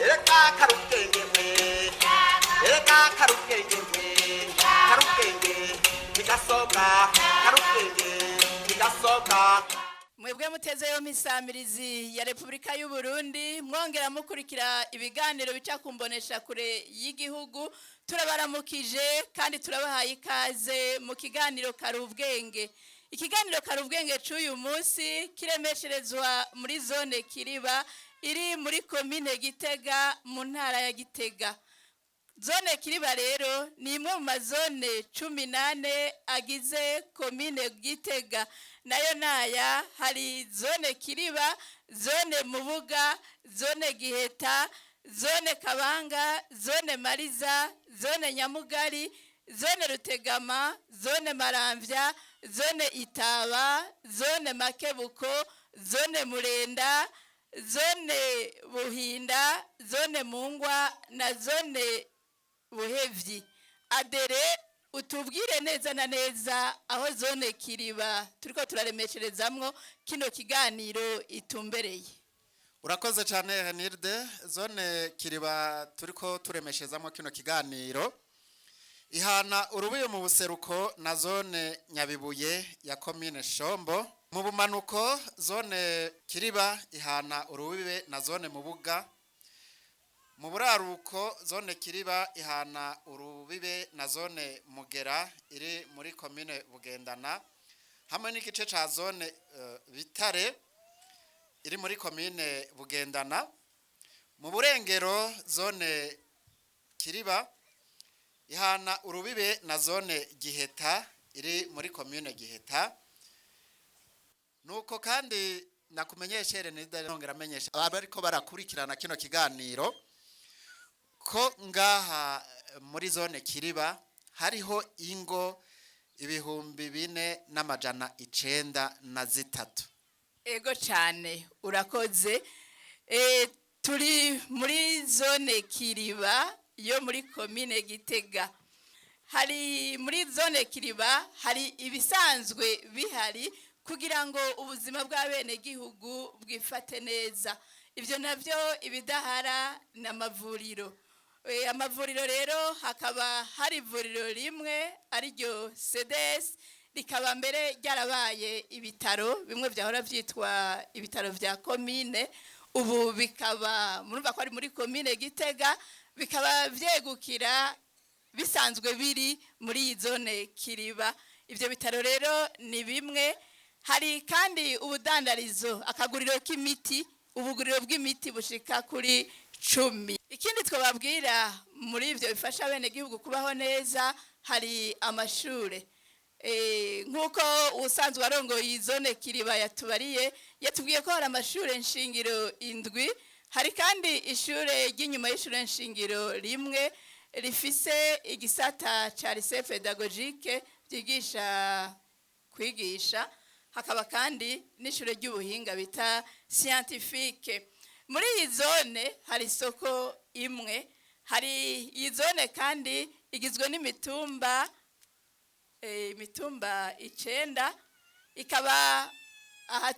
Ereka karubwenge we, ereka karubwenge we, karubwenge ntigasobwa, karubwenge ntigasobwa. Mwebwe mutezeyo misamirizi ya Repubulika y'u Burundi, mwongera mukurikira ibiganiro bica kumbonesha kure y'igihugu, turabaramukije kandi turabahaye ikaze mu kiganiro Karubwenge. Ikiganiro Karubwenge c'uyu munsi kiremesherezwa muri zone Kiriba iri muri komine Gitega mu ntara ya Gitega. Zone Kiriba rero ni imwe mu mazone 18 agize komine Gitega. Nayo naya hari zone Kiriba, zone Mubuga, zone Giheta, zone Kabanga, zone Mariza, zone Nyamugari, zone Rutegama, zone Maramvya, zone Itaba, zone Makebuko, zone Murenda, zone Buhinda, zone Mungwa na zone Buhevyi. Adere, utubwire neza na neza aho zone Kiriba turiko turaremesherezamwo kino kiganiro itumbereye. Urakoze cyane, Renilde. Zone Kiriba turiko turemeshezamo kino kiganiro ihana urubuye mu buseruko na zone Nyabibuye ya komine Shombo. Mu bumanuko zone Kiriba ihana urubibe na zone Mubuga. Mu buraruko zone Kiriba ihana urubibe na zone Mugera iri muri komine Bugendana, hamwe n'igice ca zone Bitare iri muri komine Bugendana. Mu burengero zone Kiriba ihana urubibe na zone Giheta iri muri komine Giheta. Nuko kandi nakumenyeshere nongera amenyesha abariko barakurikirana kino kiganiro ko ngaha muri zone Kiriba hariho ingo 4903. Ego cyane, urakoze. Turi muri zone Kiriba yo muri komine Gitega. Hari muri zone Kiriba hari ibisanzwe bihari kugira ngo ubuzima bw'abenegihugu bwifate neza. Ibyo nabyo ibidahara ni amavuriro. Amavuriro rero hakaba hari ivuriro rimwe ariryo CDS, rikaba mbere ryarabaye ibitaro bimwe byahora byitwa ibitaro bya komine, ubu bikaba murumva ko ari muri komine Gitega, bikaba byegukira bisanzwe biri muri iyi zone Kiriba. Ibyo bitaro rero ni bimwe. Hari kandi ubudandarizo, akaguriro k'imiti, ubuguriro bw'imiti bushika kuri 10. Ikindi twababwira muri ibyo bifasha abenegihugu kubaho neza, hari amashure. Nk'uko ubusanzwe arongoye iyi zone Kiriba yatubariye, yatubwiye ko hari amashure nshingiro 7. Hari kandi ishure ry'inyuma y'ishure nshingiro rimwe rifise igisata ca lycée pédagogique ryigisha kwigisha, hakaba kandi n'ishure ry'ubuhinga bita scientifique. Muri iyi zone hari isoko imwe. Hari iyi zone kandi igizwe n'imitumba imitumba 9, ikaba aha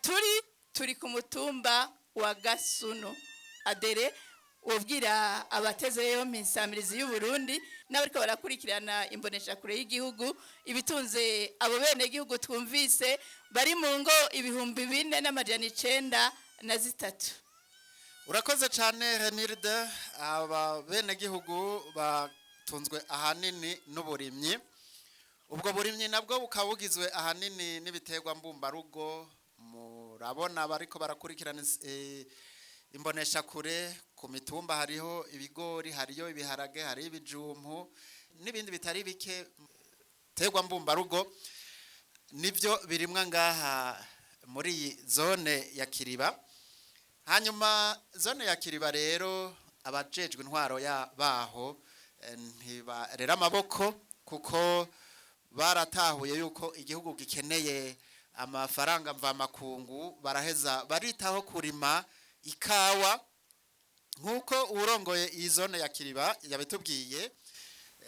turi ku mutumba wa Gasuno. Adere, ubwira abateze yompi insamirizi y'u Burundi n'abariko barakurikirana imboneshakure y'igihugu ibitunze abo bene gihugu twumvise bari mu ngo 4903. Urakoze cyane, Renilde. Aba benegihugu batunzwe ahanini n'uburimyi. Ubwo burimyi nabwo bukaba bugizwe ahanini n'ibiterwa mbumbarugo. Murabona bariko barakurikirana imboneshakure, ku mitumba hariho ibigori, hariyo ibiharage, hariho ibijumpu n'ibindi bitari bike. Terwa mbumbarugo nibyo birimwa ngaha muri iyi zone ya Kiriba. Hanyuma zone ya Kiriba rero, abajejwe intwaro ya baho ntibarera amaboko, kuko baratahuye yuko igihugu gikeneye amafaranga mvamakungu, baraheza baritaho kurima ikawa. Nk'uko uwurongoye iyi zone ya Kiriba yabitubwiye,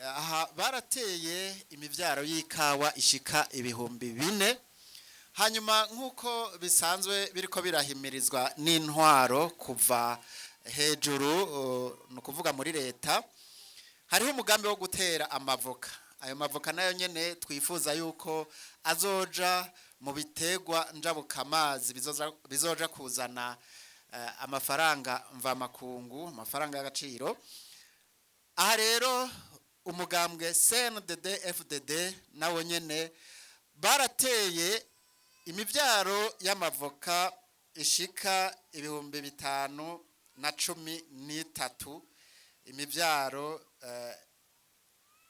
aha barateye imivyaro y'ikawa ishika 4000. Hanyuma nk'uko bisanzwe biriko birahimirizwa n'intwaro kuva Hejuru ni ukuvuga muri leta hariho umugambi wo gutera amavoka. Ayo mavoka nayo nyene twifuza yuko azoja mu bitegwa njabukamazi bizoja kuzana amafaranga mvamakungu, amafaranga y'agaciro. Aha rero umugambwe CNDD FDD nawo nyene barateye imivyaro y'amavoka ishika 5013, imivyaro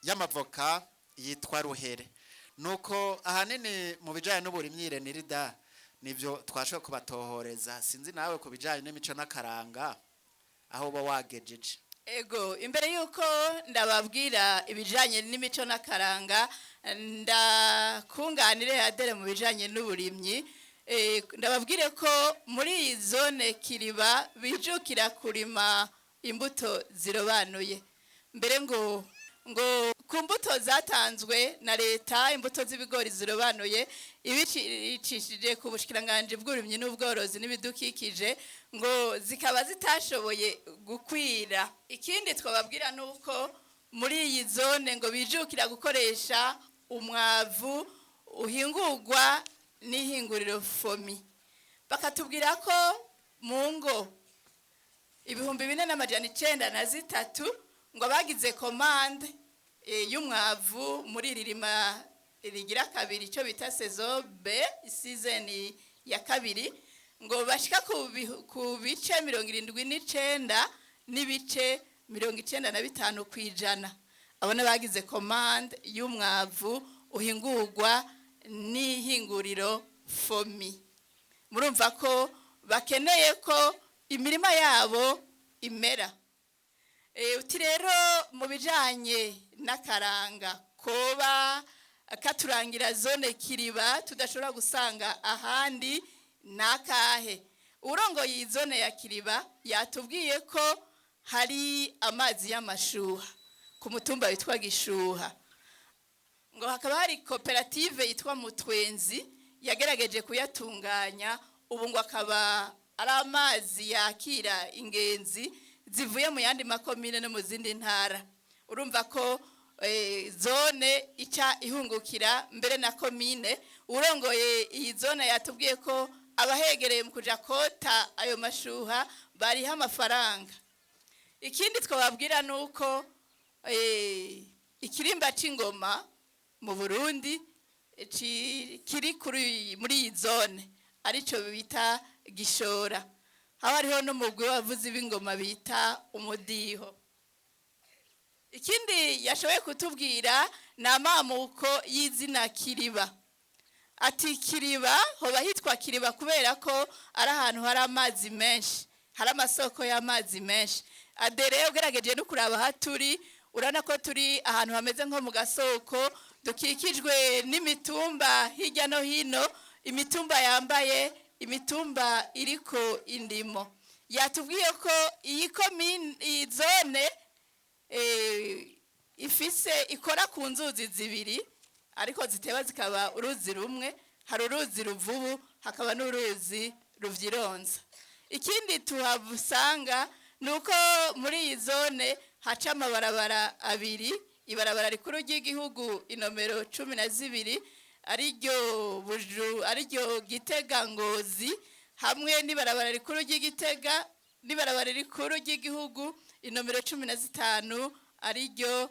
y'amavoka yitwa ruhere. Nuko ahanini mu bijanye n'uburimyi, Renirida, nivyo twashoboye kubatohoreza. Sinzi nawe ku bijanye n'imico n'akaranga aho uba wagejeje. Ego, imbere yuko ndababwira ibijanye n'imico n'akaranga, ndakunganire Adere mu bijanye n'uburimyi. Ndababwire ko muri iyi zone Kiriba bijukira kurima imbuto zirobanuye. Mbere ngo ku mbuto zatanzwe na leta, imbuto z'ibigori zirobanuye ibicishije ku bushikiranganji bw'uburimyi n'ubworozi n'ibidukikije, ngo zikaba zitashoboye gukwira. Ikindi twababwira ni uko muri iyi zone ngo bijukira gukoresha umwavu uhingurwa n'ihinguriro FOMI. Bakatubwira ko mu ngo 4903 ngo abagize commande y'umwavu muri iri rima rigira kabiri, icyo bita saison B, season ya kabiri, ngo bashika ku bice 79.95%. Abo bagize commande y'umwavu uhingurwa n'ihinguriro FOMI. Murumva ko bakeneye ko imirima yabo imera. Uti rero mu bijanye n'akaranga koba katurangira zone Kiriba tudashobora gusanga ahandi nakahe? Urongoye iyi zone ya Kiriba yatubwiye ko hari amazi y'amashuha ku mutumba witwa Gishuha, ngo hakaba hari koperative yitwa Mutwenzi yagerageje kuyatunganya, ubu ngo akaba ari amazi yakira ingenzi zivuye mu yandi makomine no mu zindi ntara. Urumva ko zone ica ihungukira mbere na komine. Urongoye iyi zone yatubwiye ko abahegereye mu kuja kota ayo mashuha bariha amafaranga. Ikindi twababwira ni uko ikirimba c'ingoma mu Burundi kiri muri iyi zone, arico bita Gishora. Haba hariho n'umugwi w'abavuzi b'ingoma bita Umudiho. Ikindi yashoboye kutubwira ni amamuko y'izina Kiriba. Ati Kiriba hoba hitwa Kiriba kubera ko ari ahantu hari amazi menshi, hari amasoko y'amazi menshi. Adere, ugerageje no kuraba aho turi, urabona ko turi ahantu hameze nko mu gasoko, dukikijwe n'imitumba hirya no hino, imitumba yambaye imitumba iriko indimo. Yatubwiye ko iyi komine, iyi zone ifise ikora ku nzuzi zibiri, ariko ziteba zikaba uruzi rumwe. Hari uruzi Ruvubu, hakaba n'uruzi Ruvyironza. Ikindi tuhasanga ni uko muri iyi zone haca amabarabara abiri: ibarabara rikuru ry'igihugu inomero 12, ariryo Buju, ariryo Gitega Ngozi, hamwe n'ibarabara rikuru ry'Igitega, n'ibarabara rikuru ry'igihugu inomero 15, ariryo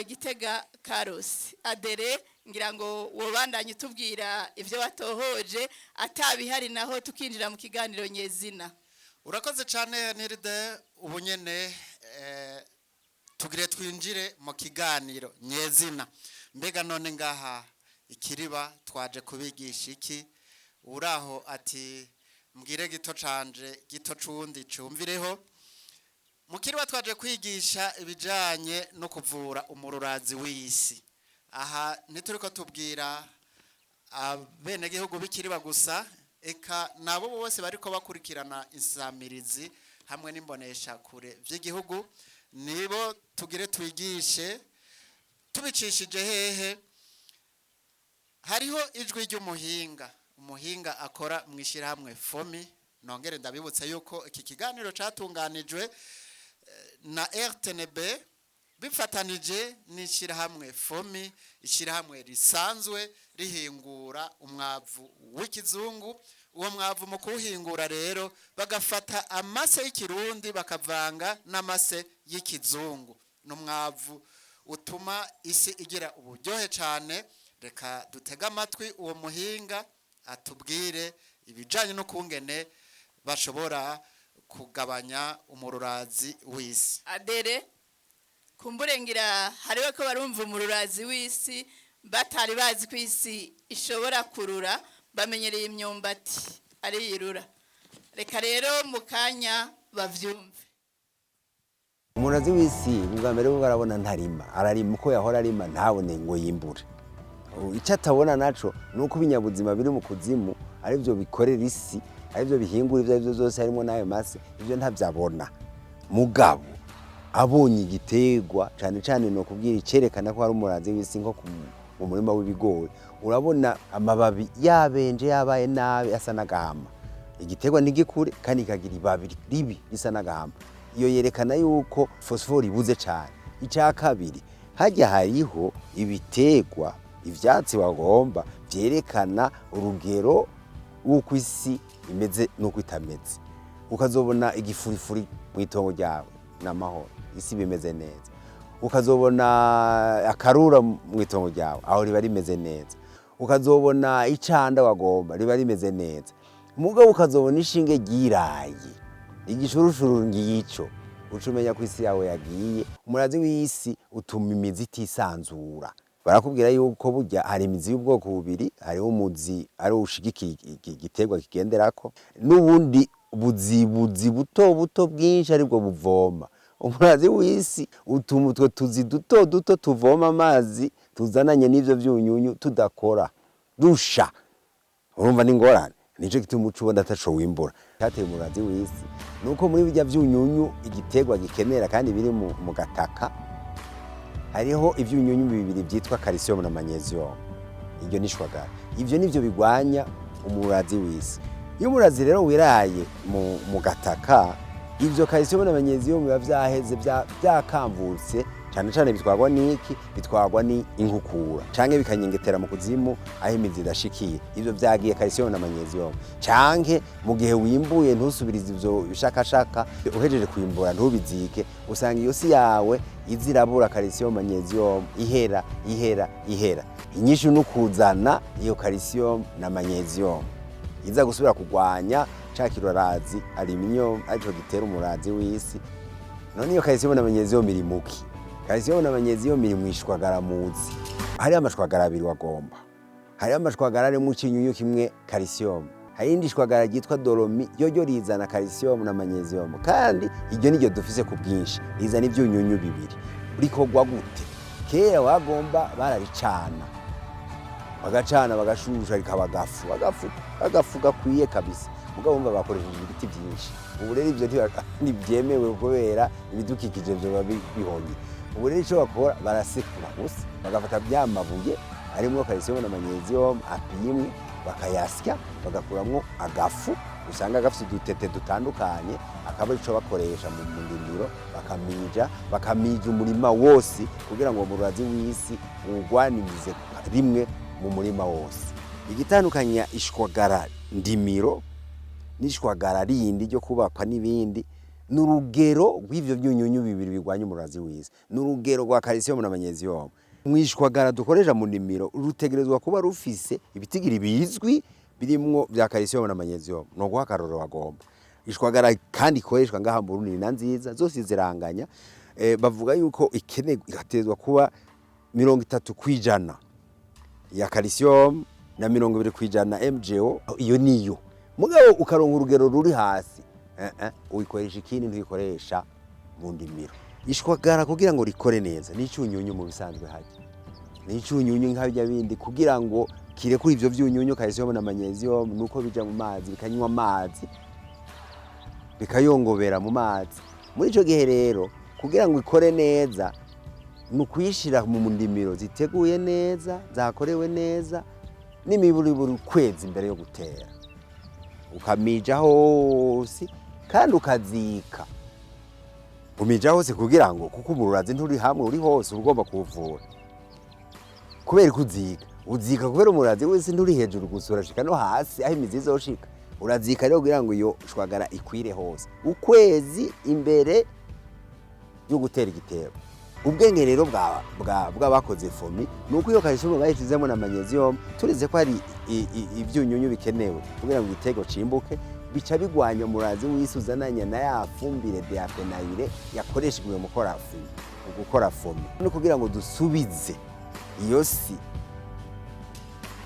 Gitega Karusi. Adere, ngira ngo wobandanye utubwira ibyo watohoje, atabihari naho tukinjira mu kiganiro nyezina. Urakoze cyane, Niride. Ubu nyene tugire twinjire mu kiganiro nyezina. Mbega none ngaha Ikiriba twaje kubigisha iki? Uraho ati mbwire gito canje gito cundi cumvireho. Mu Kiriba twaje kwigisha ibijanye no kuvura umururazi w'isi. Aha ntituriko tubwira abenegihugu b'Ikiriba gusa, eka nabo bose bariko bakurikirana insamirizi hamwe n'imbonesha kure vy'igihugu, nibo tugire twigishe. Tubicishije hehe? Hariho ijwi ry'umuhinga, umuhinga akora mu ishyirahamwe FOMI. Nongere ndabibutse yuko iki kiganiro catunganijwe na RTNB bifatanije n'ishyirahamwe FOMI, ishyirahamwe risanzwe rihingura umwavu w'ikizungu. Uwo mwavu mu kuwuhingura rero bagafata amase y'ikirundi bakavanga n'amase y'ikizungu. Ni umwavu utuma isi igira uburyohe cyane. Reka dutege amatwi uwo muhinga atubwire ibijyanye n'ukungene bashobora kugabanya umururazi w'isi. Adere kumburengira hariwe ko barumva umururazi w'isi, batari bazi ko isi ishobora kurura, bamenyereye imyumbati ariyirura. Reka rero mu kanya bavyumve. Umurazi w'isi ubwa mbere bwo arabona ntarima, ararima uko yahora arima ntabone ngo yimbure. Icyo atabona naco ni uko ibinyabuzima biri mu kuzimu aribyo bikorera isi, aribyo bihingura ibyo aribyo byose harimo n'ayo mase, ibyo ntabyabona. Mugabo abonye igiterwa cyane cyane ni ukubwira icyerekana ko hari umurazi w'isi, nko mu murima w'ibigori urabona amababi yabenje, yabaye nabi, asa n'agahama. Igiterwa ntigikure kandi kikagira ibabi ribi risa n'agahama. Iyo yerekana yuko fosiforo ibuze cyane. Icya kabiri, hajya hariho ibiterwa, ivyatsi bagomba vyerekana urugero w'uko isi imeze n'uko itameze. Ukazobona igifurifuri mu itongo ryawe, ni amahoro, isi bimeze neza. Ukazobona akarura mu itongo ryawe, aho riba rimeze neza. Ukazobona icanda wagomba, riba rimeze neza. Mugabo ukazobona ishinge ryiraye, igishurushuru ngico, uca umenya ko isi yawe yagiye. Umurazi w'isi utuma imizi itisanzura. Barakubwira yuko burya hari imizi y'ubwoko bubiri: hariho umuzi ari ushigikiye igiterwa kigenderako, n'ubundi buzibuzi buto buto bwinshi aribwo buvoma. Umurazi w'isi utuma utwo tuzi duto duto tuvoma amazi tuzananye n'ivyo vyunyunyu tudakora, dusha. Urumva ni ingorane. Nico gituma uca ubona ataco wimbura. Cyateye umurazi w'isi nuko muri birya vyunyunyu igiterwa gikenera kandi biri mu gataka, hariho ivyunyunyu bibiri byitwa calcium na magnesium. Iryo ni ishwagara. Ivyo nivyo bigwanya umurazi w'isi. Iyo umurazi rero wiraye mu gataka, ivyo calcium na magnesium biba vyaheze, vyakamvutse. Cyane cyane bitwarwa n'iki? Bitwarwa ni inkukura canke bikanyengetera mu kuzimu aho imizi idashikiye. Ivyo vyagiye, calcium na magnesium. Canke mu gihe wimbuye ntusubirize ivyo bishakashaka, uhejeje kwimbura ntubizike, usanga iyo si yawe izirabura calcium, magnesium, ihera, ihera, ihera. Inyishu ni ukuzana iyo calcium na magnesium iza gusubira kugwanya ca kirurazi aluminium arico gitera umurazi w'isi. None iyo calcium na magnesium iri muki? Calcium na magnesium iri mwishwagara muzi. Hariho amashwagara abiri wagomba. Hariho amashwagara arimwo ikinyunyu kimwe calcium, hari irindi shwagara ryitwa dolomi, ryo rizana calcium na magnesium, kandi iryo niryo dufise ku bwinshi, rizana ivyunyunyu bibiri. Rikorwa gute? Kera wagomba bararicana, bagacana, bagashusha, rikaba agafu, agafu, agafu gakwiye kabisa. Mugabo wumva bakoresheje ibiti byinshi. Ubu rero ivyo ntibyemewe kubera ibidukikije vyoba bihonye. Ubu rero ico bakora, barasekura gusa, bagafata bya mabuye arimwo calcium na magnesium apimwe, bakayasya, bagakuramwo agafu usanga gafite udutete dutandukanye, akaba arico bakoresha mu ndimiro, bakamija umurima wose kugira ngo umurazi w'isi uwugwanirize rimwe mu murima wose. Igitandukanya ishwagara ndimiro n'ishwagara rindi ryo kubakwa n'ibindi ni urugero rw'ivyo vyunyunyu bibiri bigwanya umurazi w'isi, ni urugero rwa calcium na magnesium. Mwishwagara dukoresha mu ndimiro rutegerezwa kuba rufise ibitigiri bizwi birimwo vya calcium na magnesium. No guha akarorero wagomba, ishwagara kandi ikoreshwa ngaha mu Burundi na nziza zose ziranganya, bavuga yuko ikenerwa igatezwa kuba 30% ya calcium na 20% MgO. Iyo niyo. Mugabo ukaronka urugero ruri hasi, uyikoresha ikindi, ntuyikoresha mu ndimiro. Ishwagara kugira ngo rikore neza ni icunyunyu mu bisanzwe, hajya ni icunyunyu nka bijya bindi. Kugira ngo kirekure ivyo vyunyunyu calcium na magnesium, nuko bija mu mazi, bikanywa amazi, bikayongobera mu mazi. Muri ico gihe rero, kugira ngo ikore neza ni ukuyishira mu ndimiro ziteguye neza, zakorewe neza, n'imiburiburi ukwezi imbere yo gutera. Ukamija hose kandi ukazika. Umija hose kugira ngo, kuko umururazi nturi hamwe, uri hose, uba ugomba kuwuvura. Kubera ko uzika, uzika kubera umurazi wese nturi hejuru gusa, urashika no hasi aho imizi izoshika. Urazika rero kugira ngo iyo shwagara ikwire hose, ukwezi imbere yo gutera igitebo. Ubwenge rero bw'abakoze FOMI ni uko iyo calcium bayishizemo na magnésium, turize ko hari ivyunyunyu bikenewe kugira ngo igitego cimbuke, bica bigwanya umurazi w'isi uzananye na ya fumbire DAP na urée yakoreshejwe mu gukora FOMI. Mu gukora FOMI no kugira ngo dusubize iyo si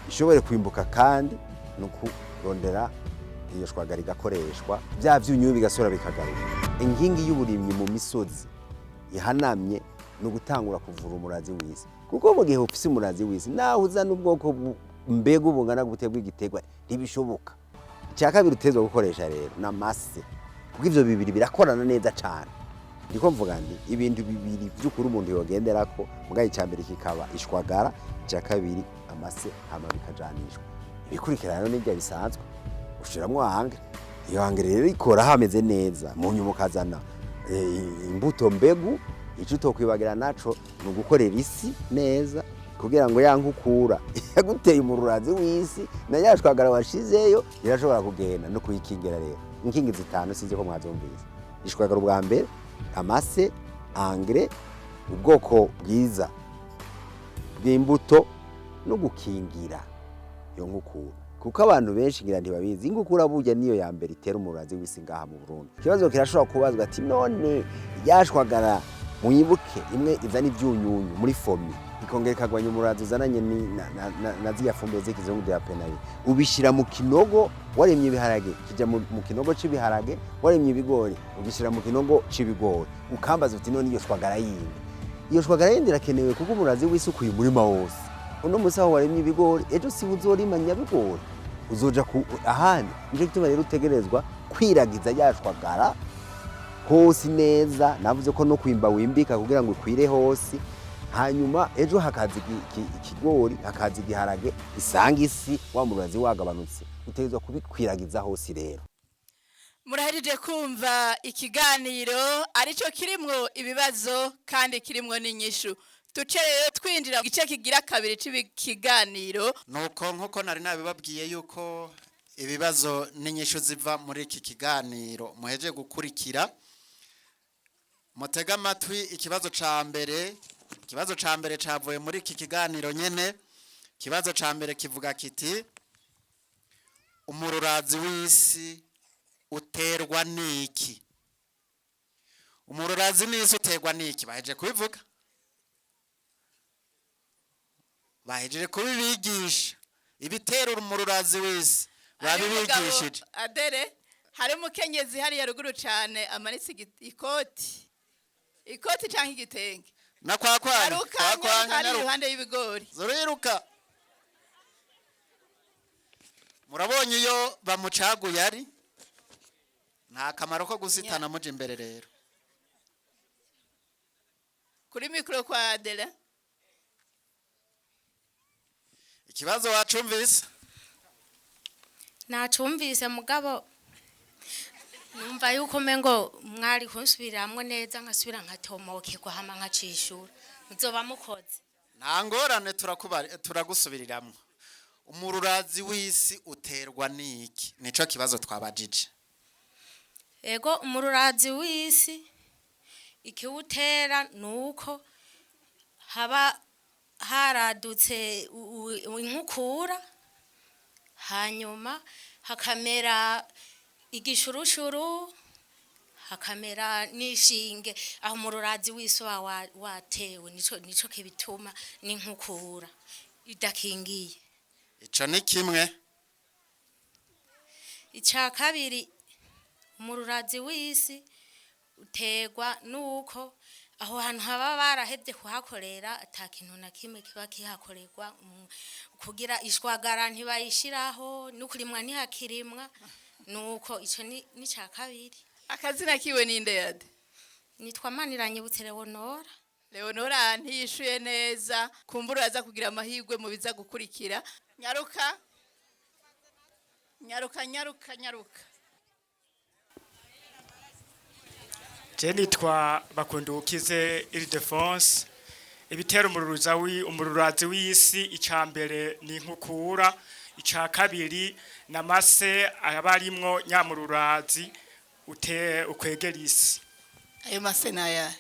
ishobore kwimbuka, kandi ni ukurondera iyo shwagara igakoreshwa, bya vyunyunyu bigasubira bikagaruka. Inkingi y'uburimyi mu misozi ihanamye ni ugutangura kuvura umurazi w'isi, kuko mu gihe ufise umurazi w'isi, naho uzana ubwoko mbega bungana gute bw'igiterwa, ntibishoboka. Icya kabiri utezwa gukoresha rero ni amase, kuko ivyo bibiri birakorana neza cane. Ndiko mvuga nti ibintu bibiri vy'ukuri umuntu yogenderako, mugabo icya mbere kikaba ishwagara, icya kabiri amase, hama bikajanishwa. Ibikurikirana n'ibyo bisanzwe, ushiramwo engrais. Iyo engrais rero ikora hameze neza, mu nyuma ukazana imbuto mbegu. Ico utokwibagira naco ni ugukorera isi neza, kugira ngo ya nkukura yaguteye umururazi w'isi na ya shwagara washizeyo irashobora kugenda no kuyikingira. Rero inkingi zitanu, sinzi ko mwazumvise: ishwagara ubwa mbere, amase, engrais, ubwoko bwiza bw'imbuto no gukingira iyo nkukura, kuko abantu benshi ngira ntibabizi, inkukura burya niyo ya mbere itera umurazi w'isi ngaha mu Burundi. Ikibazo kirashobora kubazwa ati: none yashwagara, mwibuke imwe izana ivyunyunyu muri FOMI, ikongera ikagwanya umurazi uzananye na ziriya fumbire z'ikizungu DAP na urée, ubishira mu kinogo? Waremye ibiharage, kija mu kinogo c'ibiharage; waremye ibigori, ugishyira mu kinogo c'ibigori. Ukambaza uti: none iyo shwagara yindi? Iyo shwagara yindi irakenewe, kuko umurazi w'isi ukuye umurima wose. Uno munsi aho waremye ibigori, ejo si uzorima nyabigori, uzoja ku ahandi. Nico gituma rero utegerezwa kwiragiza yashwagara hose neza. Navuze ko no kwimba wimbika kugira ngo ikwire hose, hanyuma ejo hakaza ikigori, hakaza igiharage, isanga isi wa murazi wagabanutse. Utegerezwa kubikwiragiza hose rero. Murahejeje kumva ikiganiro, aricyo kirimwo ibibazo kandi kirimwo n'inyishu. Tuce rero twinjira mu gice kigira kabiri cy'ikiganiro. Nuko nkuko nari nabibabwiye yuko ibibazo n'inyishu ziva muri iki kiganiro muheje gukurikira, mutega amatwi ikibazo ca mbere. Ikibazo ca mbere cavuye muri iki kiganiro nyene. Ikibazo ca mbere kivuga kiti: umururazi w'isi uterwa n'iki? Umururazi n'isi uterwa n'iki? Baheje kubivuga, bahejeje kubibigisha ibitera umururazi w'isi. Hari umugabo, Babibigishije. Adere, hari umukenyezi hariya ruguru cyane amanitse ikoti, ikoti cyangwa igitenge. Na kwakwanya. Aruka. Kwakwanya. Ari Nyaruka. iruhande y'ibigori. Zuriruka. Murabonye iyo bamucaguye ari nta kamaro ko gusitana muja imbere rero. Kuri mikoro kwa Adere. Ikibazo wacumvise? Nacumvise, mugabo numva yuko mengo mwari kunsubiramwo neza, nkasubira nkatomokegwa, hama nkacishura. Muzoba mukoze. Nta ngorane, turagusubiriramwo. Umururazi w'isi uterwa n'iki? Nico kibazo twabajije. Ego, umururazi w'isi ikiwutera nuko haba haradutse inkukura, hanyuma hakamera igishurushuru, hakamera n'ishinge. Aho umururazi w'isi uba watewe, nico kibituma, n'inkukura idakingiye. Ico ni kimwe. Icya kabiri, umururazi w'isi uterwa nuko aho hantu haba barahevye kuhakorera, ata kintu na kimwe kiba kihakorerwa, kugira ishwagara ntibayishiraho, n'ukurimwa ntihakirimwa. Nuko ico ni n'ica kabiri. Akazina kiwe ninde yade? Nitwa Maniranyibutse Leonora. Leonora ntiyishuye neza, kumbura aza kugira amahirwe mu biza gukurikira. Nyaruka. Nyaruka, nyaruka, nyaruka. Je nitwa Bakundukize Ildefonse. Ibitera umururuza wi umururazi w'isi, ica mbere ni inkukura, ica kabiri namase aba arimwo nyamururazi ute ukwegera isi. Ayo mase naya?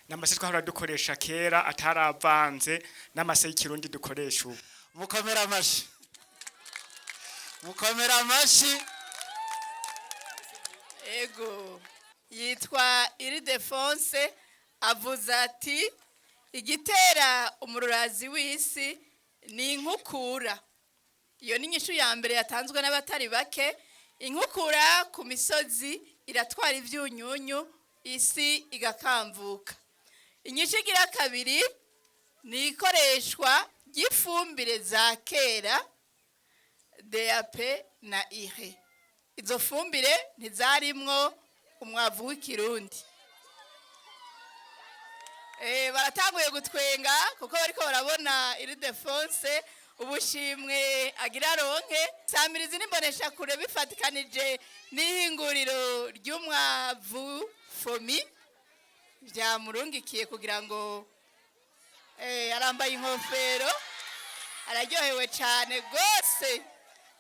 Namase twahora dukoresha kera ataravanze n'amase y'ikirundi dukoresha ubu. Mukomera amashi, mukomera amashi. Ego, yitwa Iridefonse, avuze ati igitera umururazi w'isi ni inkukura. Iyo ni inyishu ya mbere yatanzwe n'abatari bake. Inkukura ku misozi iratwara ibyunyunyu, isi igakamvuka. Inyishu igira kabiri ni ikoreshwa ry'ifumbire za kera, DAP na ire. Izo fumbire ntizarimwo umwavu w'ikirundi. Baratanguye gutwenga kuko bariko barabona Iridefonse ubushimwe agira ronke. Samirizi n'imbonesha kure bifatikanije n'ihinguriro ry'umwavu Fomi byamurungikiye kugira ngo arambaye inkofero, araryohewe cyane rwose,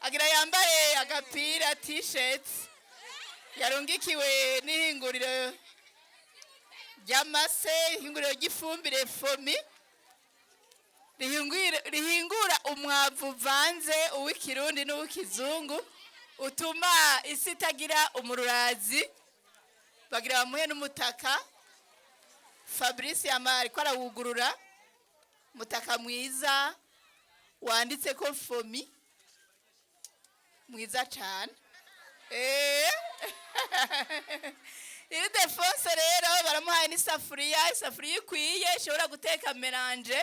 agira yambaye agapira t-shirt yarungikiwe n'ihinguriro ry'amase, ihinguriro ry'ifumbire Fomi rihingura umwavu uvanze uw'ikirundi n'uw'ikizungu utuma isi itagira umururazi. Bagira bamuhe n'umutaka. Fabrice yamara ariko arawugurura, umutaka mwiza wanditse ko Fomi, mwiza cyane. Iridefonse rero baramuhaye n'isafuriya, isafuriya ikwiye ishobora guteka mélange.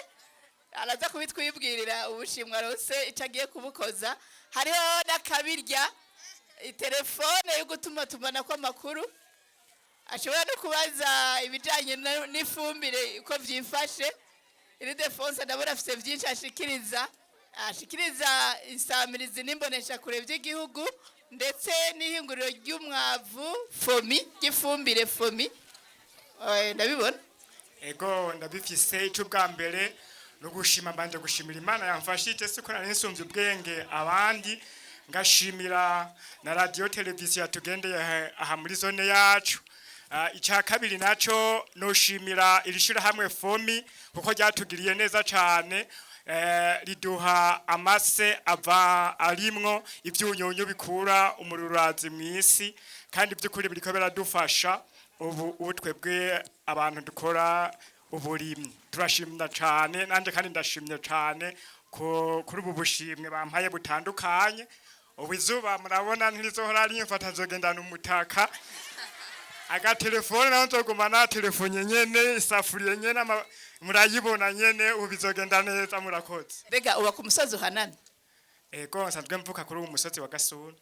Araza kubitwibwirira ubushimwa arose icyo agiye kubukoza. Hariho n'akabirya, telefone yo gutuma tumana kw'amakuru, ashobora no kubaza ibijyanye n'ifumbire uko byifashe. Iridefonse ndabona afite byinshi ashikiriza insamirizi n'imboneshakure by'igihugu ndetse n'ihinguriro ry'umwavu Fomi, ry'ifumbire Fomi. Ndabibona. Ego, ndabifise. Icyo bwa mbere no gushima, mbanje gushimira Imana yamfashije, siko nari nsumvye ubwenge abandi, ngashimira na radio televiziyo yatugendeye aha muri zone yacu. Icya kabiri naco noshimira iri shirahamwe Fomi kuko ryatugiriye neza cane, riduha amase ava arimwo ivyunyunyu bikura umururazi mw'isi, kandi by'ukuri biriko biradufasha ubu twebwe abantu dukora uburimyi turashimira cane. Nanje kandi ndashimye cane kuri ubu bushimwe bampaye butandukanye. Ubu izuba murabona ntirizohora rimfata, nzogendana umutaka, agatelefone naho nzoguma na telefone nyene, isafuriya nyene, murayibona nyene. Ubu bizogenda neza, murakoze. Mbega uba ku musozi uhanamye? Ego, nsanzwe mvuka kuri uwo musozi wa Gasuna.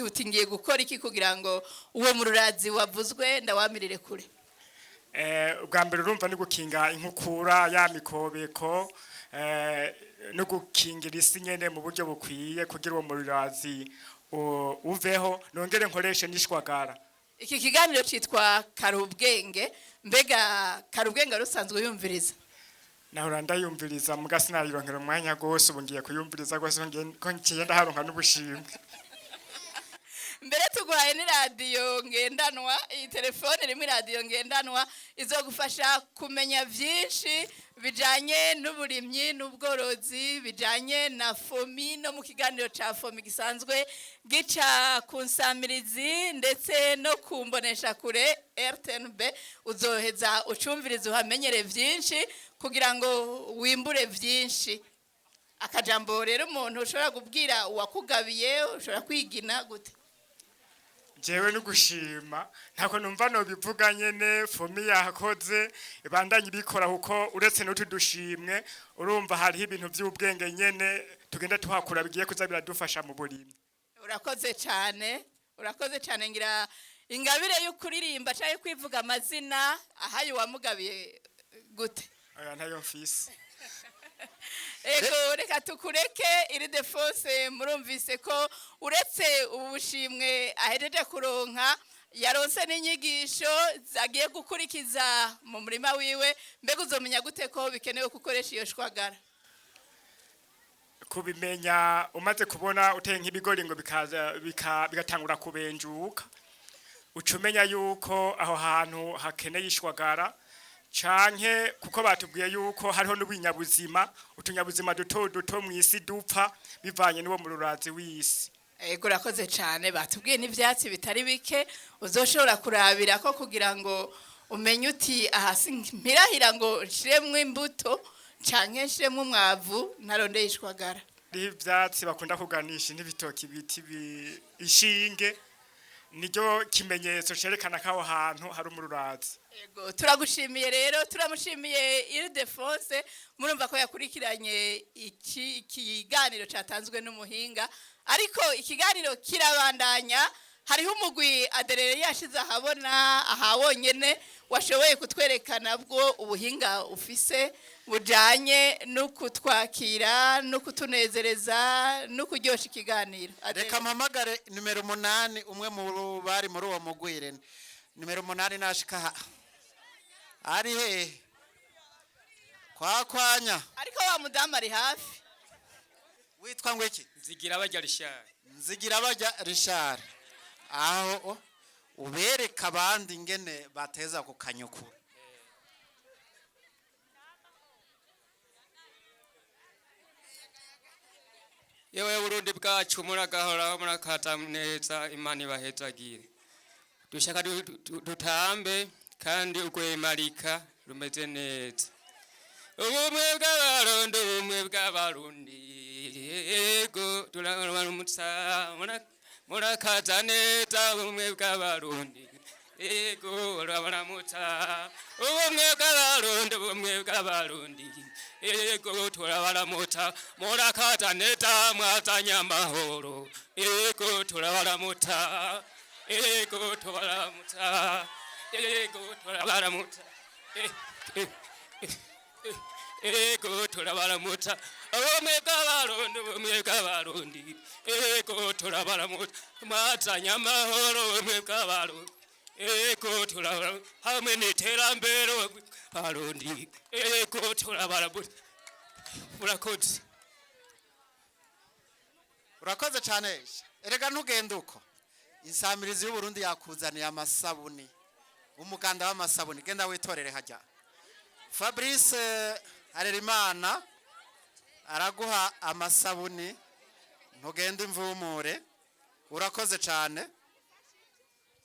Uti ngiye gukora iki kugira ngo uwo mururazi wavuzwe ndawamirire kure? Ubwa mbere urumva ni gukinga inkukura ya mikobeko, no gukingira isi nyene mu buryo bukwiye kugira uwo mururazi uveho, nongere nkoreshe n'ishwagara. Iki kiganiro cyitwa Karubwenge. Mbega Karubwenge rusanzwe yumviriza? Nahora ndayumviriza muga sinayironkera umwanya gose. Ubu ngiye kuyumviriza gose ko ngiye ndaharonka n'ubushimwe. Mbere tuguhaye n'iradiyo ngendanwa. Iyi telefone irimo iradiyo ngendanwa izogufasha kumenya byinshi bijyanye n'uburimyi n'ubworozi, bijyanye na Fomi, no mu kiganiro cya Fomi gisanzwe gica ku nsamirizi ndetse no ku mboneshakure RTNB. Uzoheza ucumvirize, uhamenyere byinshi kugira ngo wimbure byinshi. Akajambo rero umuntu ushobora kubwira uwakugabiye, ushobora kwigina gute? Jewe no gushima ntako numva nobivuga nyene. Fomi yakoze, ibandanye ibikora, kuko uretse n'utu dushimwe urumva hariho ibintu by'ubwenge nyene tugenda tuhakura bigiye kuza biradufasha mu burimyi. Urakoze cyane, urakoze cyane. Ngira ingabire yo kuririmba cyangwa kwivuga amazina ahaye uwamugabiye gute? Oya, ntayo mfise. Ego, reka tukureke Iridefonse. Murumvise ko uretse ubu bushimwe ahejeje kuronka, yaronse n'inyigisho zagiye gukurikiza mu murima wiwe. Mbega uzomenya gute ko bikenewe gukoresha iyo shwagara? Kubimenya umaze kubona uteye nk'ibigori ngo bikaza bigatangura kubenjuka, uca umenya yuko aho hantu hakeneye ishwagara, canke kuko batubwiye yuko hariho n'ubunyabuzima, utunyabuzima duto duto mw'isi dupfa bivanye n'uwo mururazi w'isi. Ego, urakoze cyane. Batubwiye n'ibyatsi bitari bike uzoshobora kurabira ko kugira ngo umenye uti aha mpirahira ngo nshiremwo imbuto canke nshiremwo umwavu ntarondeye ishwagara. Hariho ivyatsi bakunda kuganisha n'ibitoki biti ishinge, niryo kimenyetso cerekana ko aho hantu hari umururazi. Ego, turagushimiye rero, turamushimiye Ildefonse. Murumva ko yakurikiranye iki kiganiro cyatanzwe n'umuhinga, ariko ikiganiro kirabandanya. Hariho umugwi aderere yashize ahabona aha wonyene washoboye kutwerekana bwo ubuhinga ufise bujanye no kutwakira no kutunezereza no kuryosha ikiganiro. Aderere. Reka mpamagare nimero 8, umwe mu bari muri uwo mugwi. Irene, nimero 8 nashika aha ari hehe kwakwanya? Ariko wa mudamu ari hafi. Witwa ngo iki? Nzigira bajya rishari. Nzigira bajya Rishari, aho ubereka abandi ingene bateza ku kanyukura. Yewe Burundi bwacu, muragahoraho, murakata neza, Imana ibahezagire. Dushaka dutambe kandi urwemarika rumeze neza. Ubumwe bw'Abarundi, ubumwe bw'Abarundi, yego turabaramutsa, murakaza neza, ubumwe bw'Abarundi, yego urabaramutsa, ubumwe bw'Abarundi, ubumwe bw'Abarundi, yego turabaramutsa, murakaza neza, mwazanye amahoro, yego turabaramutsa, yego turabaramutsa, yego turabaramutsa. Eh, eh, eh. Ego turabaramutsa, ubumwe bw'Abarundi, ubumwe bw'Abarundi, ego turabaramutsa, mwazanye amahoro, ubumwe bw'Abarundi, ego turabaramutsa, hamwe n'iterambere, ubumwe bw'Abarundi, ego turabaramutsa. Murakoze. Urakoze cyane. Erega ntugende uko, insamirizi y'Uburundi yakuzaniye amasabuni, umuganda w'amasabuni. Genda witorere hajya. Fabrice Harerimana araguha amasabuni, ntugende imvumure. Urakoze cyane.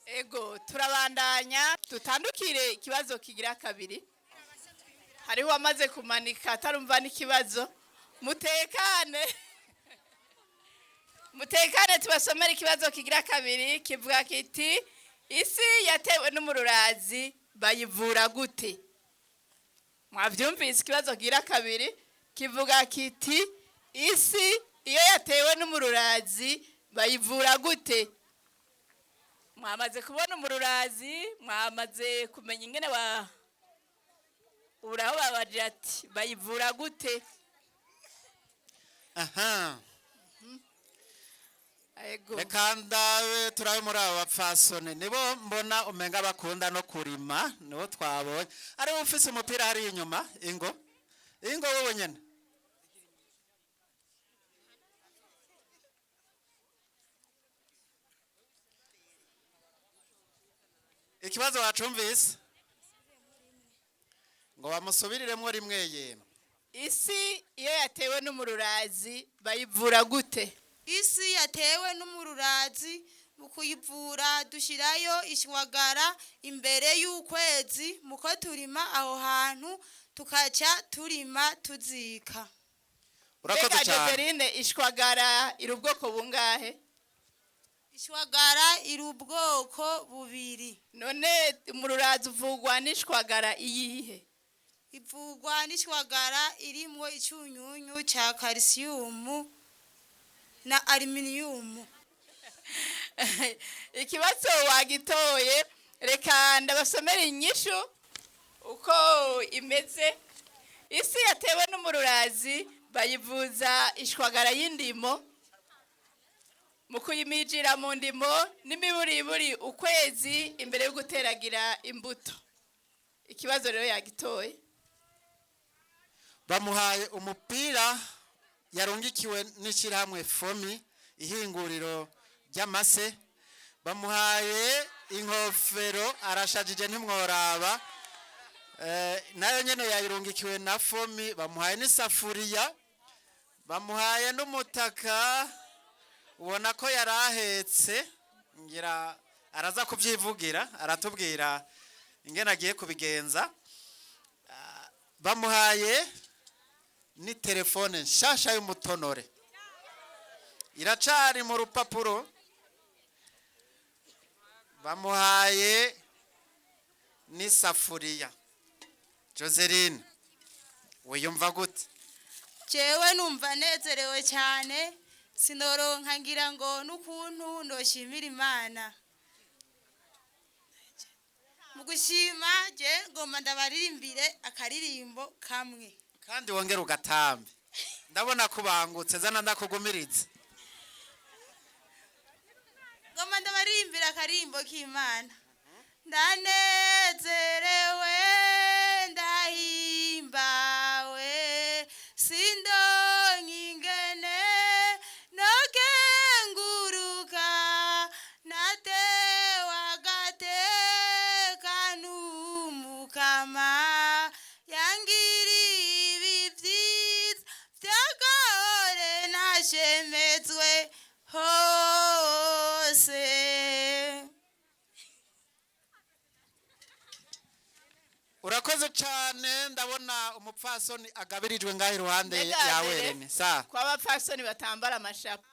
Ego, turabandanya, dutandukire ikibazo kigira kabiri. Hariho uwamaze kumanika atarumva n'ikibazo. Mutekane, mutekane, tubasomere ikibazo kigira kabiri. Kivuga kiti: isi yatewe n'umururazi bayivura gute? Mwabyumvise? Ikibazo kigira kabiri kivuga kiti: isi iyo yatewe n'umururazi bayivura gute? Mwamaze kubona umururazi, mwamaze kumenya ingene wa uraho babagira ati bayivura gute? Aha. Ego. Reka ndabe, turabe muri aba bapfasoni, nibo mbona umenga bakunda no kurima, nibo twabonye. Ariwe ufise umupira hariya inyuma. Ingo, ingo wowe nyene. Ikibazo wacumvise? Ngo bamusubiriremo rimwe yemwe. Isi iyo yatewe n'umururazi bayivura gute? Isi yatewe n'umururazi, mu kuyivura dushyirayo ishwagara imbere y'ukwezi muko turima aho hantu, tukaca turima tuzika. Urakoze Mbega cyane. Joseline, ishwagara iri ubwoko bungahe? Ishwagara iri ubwoko bubiri. None umururazi uvugwa n'ishwagara iyihe? Ivugwa n'ishwagara irimwo icyunyunyu cya kalisiyumu na aluminiyumu. Ikibazo wagitoye. Reka ndabasomera inyishu uko imeze. Isi yatewe n'umururazi bayivuza ishwagara y'indimo mu kuyimijira mu ndimo n'imiburiburi ukwezi imbere yo guteragira imbuto. Ikibazo rero yagitoye. Bamuhaye umupira yarungikiwe n'ishyirahamwe FOMI, ihinguriro ry'amase. Bamuhaye inkofero, arashajije ntimworaba. Nayo nyene yayirungikiwe na FOMI. Bamuhaye n'isafuriya, bamuhaye n'umutaka, ubona ko yari ahetse. Ngira araza kubyivugira, aratubwira ingene agiye kubigenza. Bamuhaye ni telefone nshasha y'umutonore, iracari mu rupapuro. Bamuhaye n'isafuriya. Joseline, wiyumva gute? Jewe numva nezerewe cyane, sinoronka ngira ngo n'ukuntu ndoshimira Imana. Mu gushima, je ngomba ndabaririmbire akaririmbo kamwe. Kandi wongere ugatambe, ndabona kubangutse, zana ndakugumiriza. Ngomba ndabaririmbire akaririmbo k'Imana. Ndanezerewe, ndahimbawe, sindonka ingene nokenguruka, natewe agateka n'Umukama yangiriye ibi vyiza vyagahore nashemezwe hose. Urakoze cyane. Ndabona umupfasoni agabirijwe ngaho iruhande Mbega yawe. mbere, Rene sa kwa bapfasoni batambara amashapo?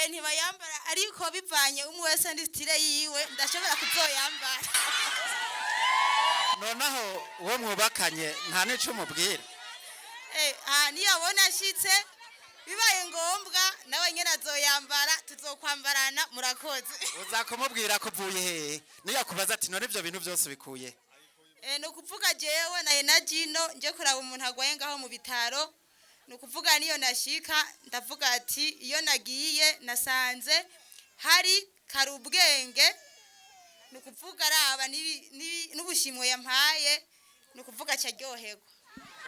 Ntibayambara, ariko bivanye umwe wese n'isitire yiwe, ndashobora kuzoyambara. Nonaho uwo mwubakanye nta n'ico umubwira? Niyabona ashitse bibaye ngombwa, nawe nyene azoyambara, tuzokwambarana. Murakoze. Uza kumubwira ko uvuye hehe niyakubaza ati: "None ibyo bintu byose ubikuye?" Ni ukuvuga jewe naye na jino nje kuraba umuntu agwaye ngaho mu bitaro. Ni ukuvuga niyo nashika ndavuga ati: "Iyo nagiye nasanze hari Karubwenge." Ni ukuvuga araba n'ubushimwe yampaye, ni ukuvuga acaryoherwa.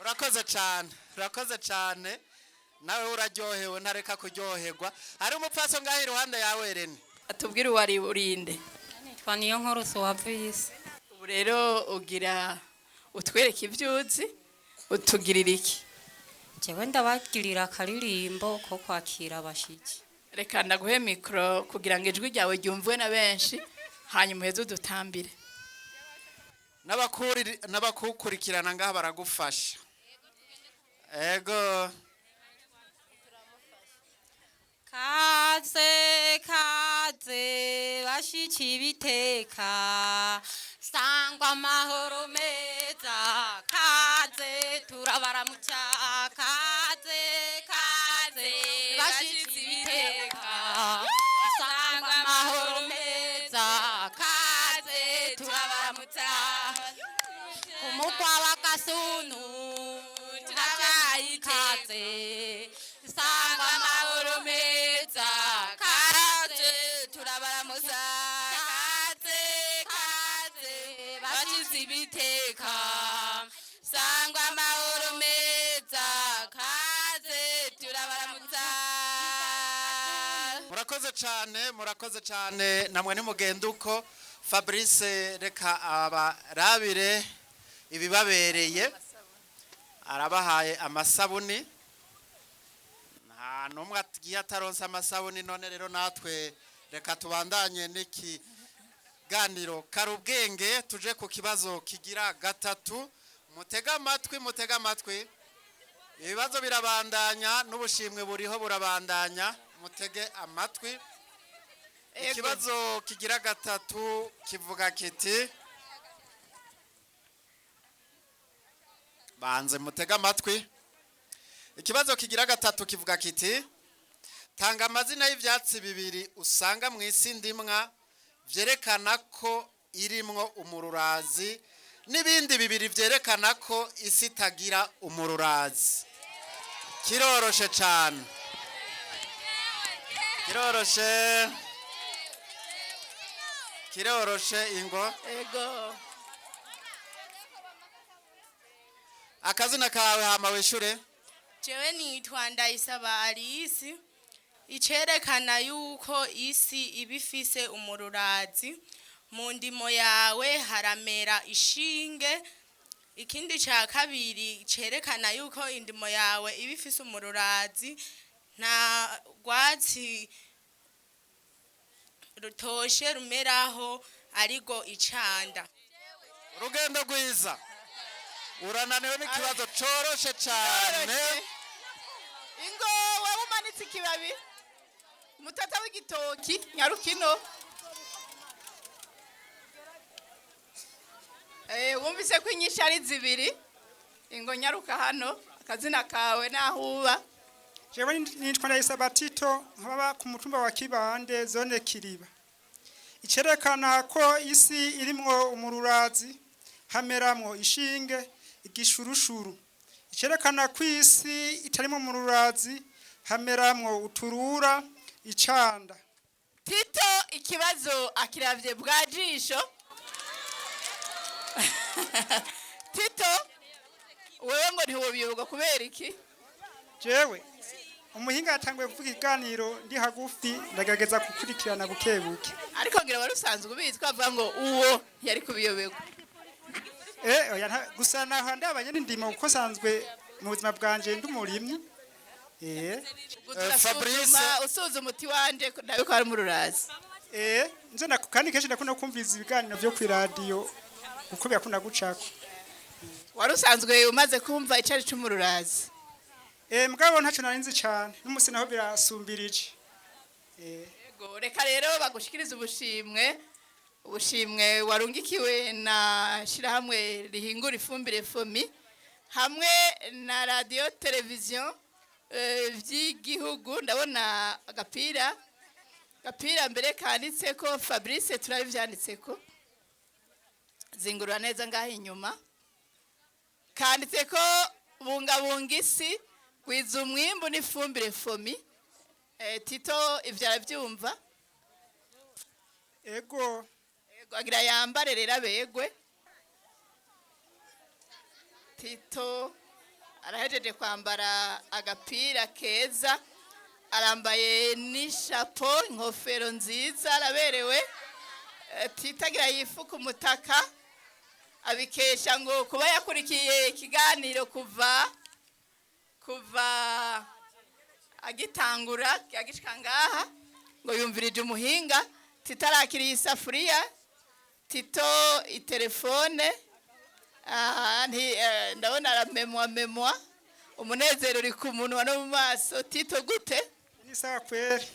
Urakoze cyane, urakoze cyane. Nawe uraryohewe, ntareka kuryoherwa. Hari umupfaso ngaho iruhande yawe, Rene. Atubwire uwo ari, urinde. Nitwa niyo nkuru Suwavisi. Ubu rero ugira utwereke ibyo uzi, utugirira iki? Jewe ndabagirira akaririmbo ko kwakira abashitsi. Reka ndaguhe mikoro kugira ngo ijwi ryawe ryumvwe na benshi, hanyuma uheze udutambire. N'abakukurikirana ngaha baragufasha, ego. Kaze, kaze bashitsi biteka, sangwa amahoro meza. Kaze, turabaramutsa. Kaze, kaze bashitsi biteka, sangwa amahoro meza. Kaze, turabaramutsa. Kumukwa wa Kasunu turabaye. Sangwa amahoro meza. Kaze, turabaramutsa. Kaze, kaze bashitsi biteka, sangwa amahoro meza. Kaze, turabaramutsa. Murakoze cyane, murakoze cyane. Namwe nimugenda uko. Fabrice, reka abarabire ibibabereye. Arabahaye amasabuni, nta n'umwe agiye ataronse amasabuni. None rero natwe reka tubandanye n'ikiganiro Karubwenge, tuje ku kibazo kigira gatatu. Mutege amatwi, mutege amatwi. Ibibazo birabandanya n'ubushimwe buriho burabandanya. Mutege amatwi. Ikibazo kigira gatatu kivuga kiti, banze mutege amatwi. Ikibazo kigira gatatu kivuga kiti: tanga amazina y'ibyatsi bibiri usanga mu isi ndimwa byerekana ko irimwo umururazi. N'ibindi bibiri byerekana ko isi itagira umururazi. Kiroroshe cyane, kiroroshe, kiroroshe. Ingo. Ego. Akazina kawe, hama wishure. Jewe nitwa Ndayisaba Alice. Icerekana yuko isi iba ifise umururazi, mu ndimo yawe haramera ishinge. Ikindi cya kabiri cerekana yuko indimo yawe iba ifise umururazi, nta rwatsi rutoshe rumeraho, ariko icanda. Urugendo rwiza. Urananiwe n'ikibazo coroshe cyane. Ingo, wowe umanitse ikibabi, umutata w'igitoki, nyarukino. Wumvise ko inyinshi ari zibiri. Ingo, nyaruka hano. Akazina kawe n'aho uba. Jewe nitwa Ndayisaba Tito, nkaba ku mutumba wa Kibande, zone Kiriba. Icerekana ko isi irimwo umururazi, hameramwo ishinge, igishurushuru. Icerekana ko isi itarimo umururazi, hameramwo uturura, icanda. Tito ikibazo akiravye bwa jisho. Tito, wewe ngo ntiwobiyoberwa kubera iki? Jewe umuhinga yatanguye kuvuga ikiganiro ndi hagufi, ndagerageza gukurikirana buke buke. Ariko ngira wari usanzwe ubizi ko avuga ngo uwo yari kubiyoberwa. Oya, gusa naho ndabanye n'indimo, kuko nsanzwe mu buzima bwanje ndi umurimyi. Fabrice usuzuma umuti wanje ndabe ko hari umururazi. Nzo na kandi kenshi ndakunda kumviriza ibiganiro byo ku radio kuko birakunda gucako. Wari usanzwe umaze kumva icari c'umururazi? Mugabo ntaco nari nzi cane, n'umusi naho birasumbirije. Yego, reka rero bagushikirize ubushimwe, ubushimwe warungikiwe na shirahamwe rihingura ifumbire FOMI hamwe na radio televiziyo vy'igihugu. Ndabona agapira, gapira mbere kanditseko Fabrice, turabivyanditseko. Zingurura neza ngaho inyuma, kanditseko bungabunga isi, gwiza umwimbu n'ifumbire FOMI. Tito ivyo aravyumva? Ego. Ego, agira yambare rero abegwe. Tito arahejeje kwambara agapira keza, arambaye n'ishapo, inkofero nziza, araberewe. Tito agira yifuka umutaka, abikesha ngo kuba yakurikiye ikiganiro kuva agitangura agishika ngaha, ngo yumvirije umuhinga. Tito arakiriye isafuriya, Tito itelefone. Aha, ndabona aramemwa memwa, umunezero uri ku munwa no mu maso. Tito, gute? Ni sawa kweri.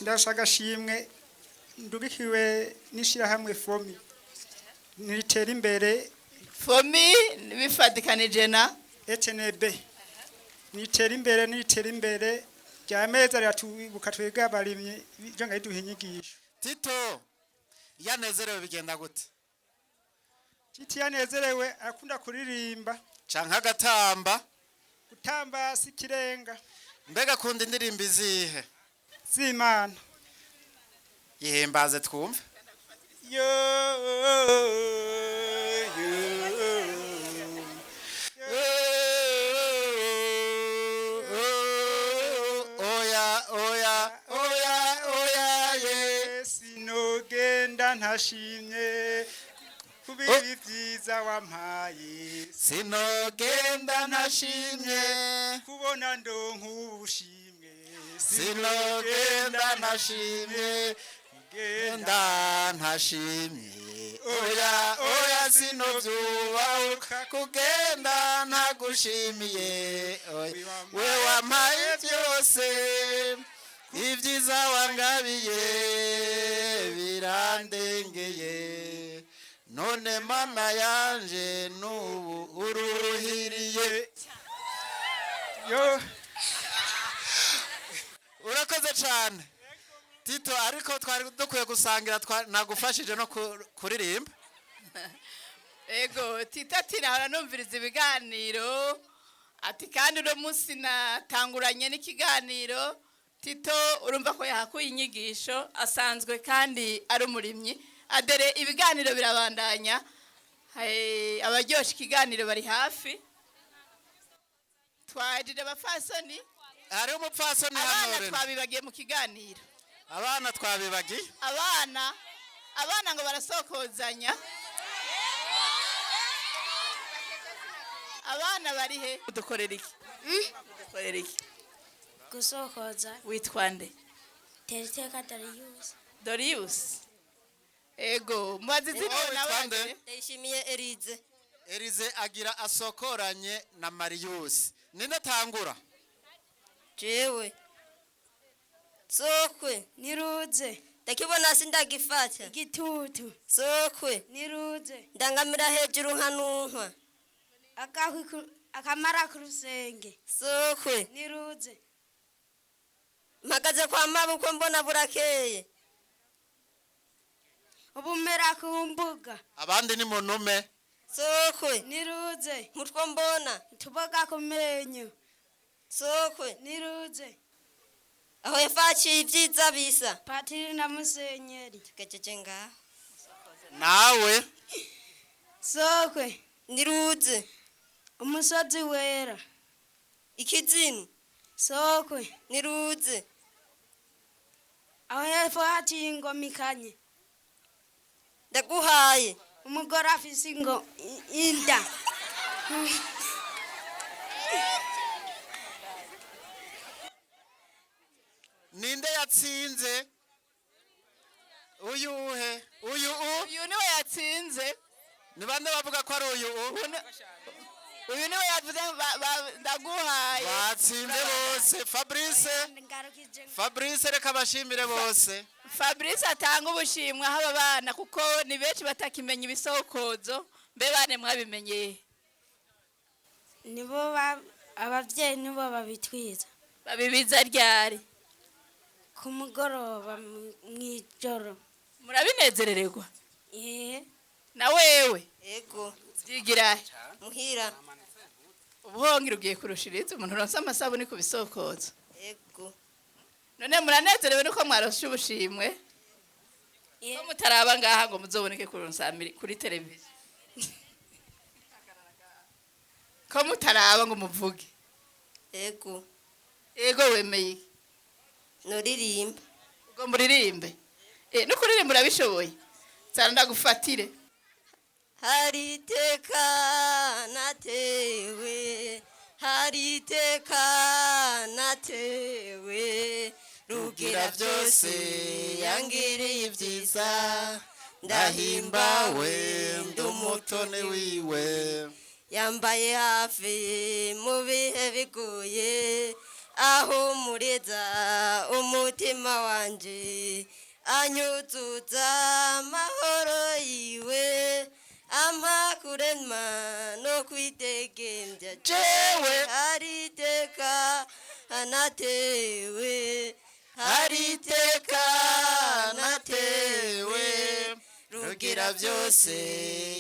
Ndashaka agashimwe ndugikiwe n'ishirahamwe FOMI. Nitera imbere. FOMI bifatikanije na ETNB. Nitera imbere, nitera imbere. Rya meza riratubuka twebwe abarimyi, ibyo ngaho inyigisho. Tito yanezerewe bigenda gute? Tito yanezerewe akunda kuririmba. Canke agatamba? Gutamba si ikirenga. Mbega akunda indirimbo izihe? Z'Imana. Yihimbaze twumve. Yo, yo. Oya, oya, oya, oya ye. Sinogenda ntashimye kubibi byiza wampaye. Sinogenda ntashimye. Kubona ndonka ubushimwe. Sinogenda ntashimye, genda ntashimye. Oya, oya, sinovyubahuka kugenda ntagushimiye. Oya, we wampaye byose, ibyiza wangabiye birandengeye. None Mana yanje, n'ubu uruhiriye. Yo. Urakoze cyane Tito, ariko twari dukwiye gusangira, nagufashije no kuririmba. Ego Tito ati nahora numviriza ibiganiro, ati kandi uno munsi natanguranye n'ikiganiro. Tito urumva ko yahakuye inyigisho, asanzwe kandi ari umurimyi. Adere ibiganiro birabandanya. Abaryosha ikiganiro bari hafi. Twajije abafasoni. Hariho umupfasoni hano. Abana Rene. twabibagiye mu kiganiro. Abana twabibagiye. Abana ngo barasokozanya. Abana bari he? Udukorera iki? Udukorera iki? Gusokoza. Witwa nde? Teriteka Darius. Dorius. Ego mubaze izina. Wowe Nawe witwa nde? Adere. Ndayishimiye Erize. Erize agira asokoranye na Marius. Ninde tangura? Jewe. Sokwe. Niruze. Ndakibona sindagifata. Igitutu. Sokwe. Niruze. Ndangamira hejuru nkanunkwa. Akahwi akamara ku rusenge. Sokwe. Niruze. Mpagaze kwa mabukwe mbona burakeye. Ubumera ku mbuga. Abandi ni munume. Sokwe. Niruze. Mutwo mbona. Tuboga ku menyo. Sokwe. Niruze. Aho yafaciye ibyiza bisa. Patiri na musenyeri. Tugejeje ngaho. Nawe. Sokwe. Niruze. Umusozi wera. Ikizinu. Sokwe. Niruze. Aho hepfo haciye ingoma ikanye. Ndaguhaye. Umugore afise inda. Ninde yatsinze? Uyu uhe? Uyu u? Uyu niwe yatsinze. Ni bande bavuga ko ari uyu u? Uyu niwe yavuze ndaguhaye. Batsinze bose. Fabrice. Fabrice, reka bashimire bose. Fabrice atanga ubushimwe aho aba bana, kuko ni benshi batakimenya ibisokozo. Mbe bane, mwabimenyeye? Nibo abavyeyi nibo babitwiza. Babibiza ryari? Ku mugoroba, mw'ijoro. Murabinezerererwa? Eh. Na wewe? Ego. Vyigira he? Muhira. Ubuhongero ugiye kurushiriza umuntu uronse amasabuni ku bisokozo. Ego. None muranezerewe nuko mwaroshe ubushimwe? Ko mutaraba ngaha ngo muzoboneke kuri nsamiri kuri televiziyo? Ko mutaraba ngo muvuge? Ego. Ego, wemeye iki? Nuririmba. Ubwo muririmbe. No kuririmba urabishoboye. Tsara ndagufatire. Hari iteka natewe, hari iteka natewe, Rugira byose yangiriye ibyiza, ndahimbawe ndi umutoni wiwe. Yambaye hafi mu bihe bigoye, ahumuriza umutima wanje, anyuzuza amahoro yiwe, ampa kurema no kwitegembya. Jewe. Hari iteka anatewe, hari iteka natewe, Rugira byose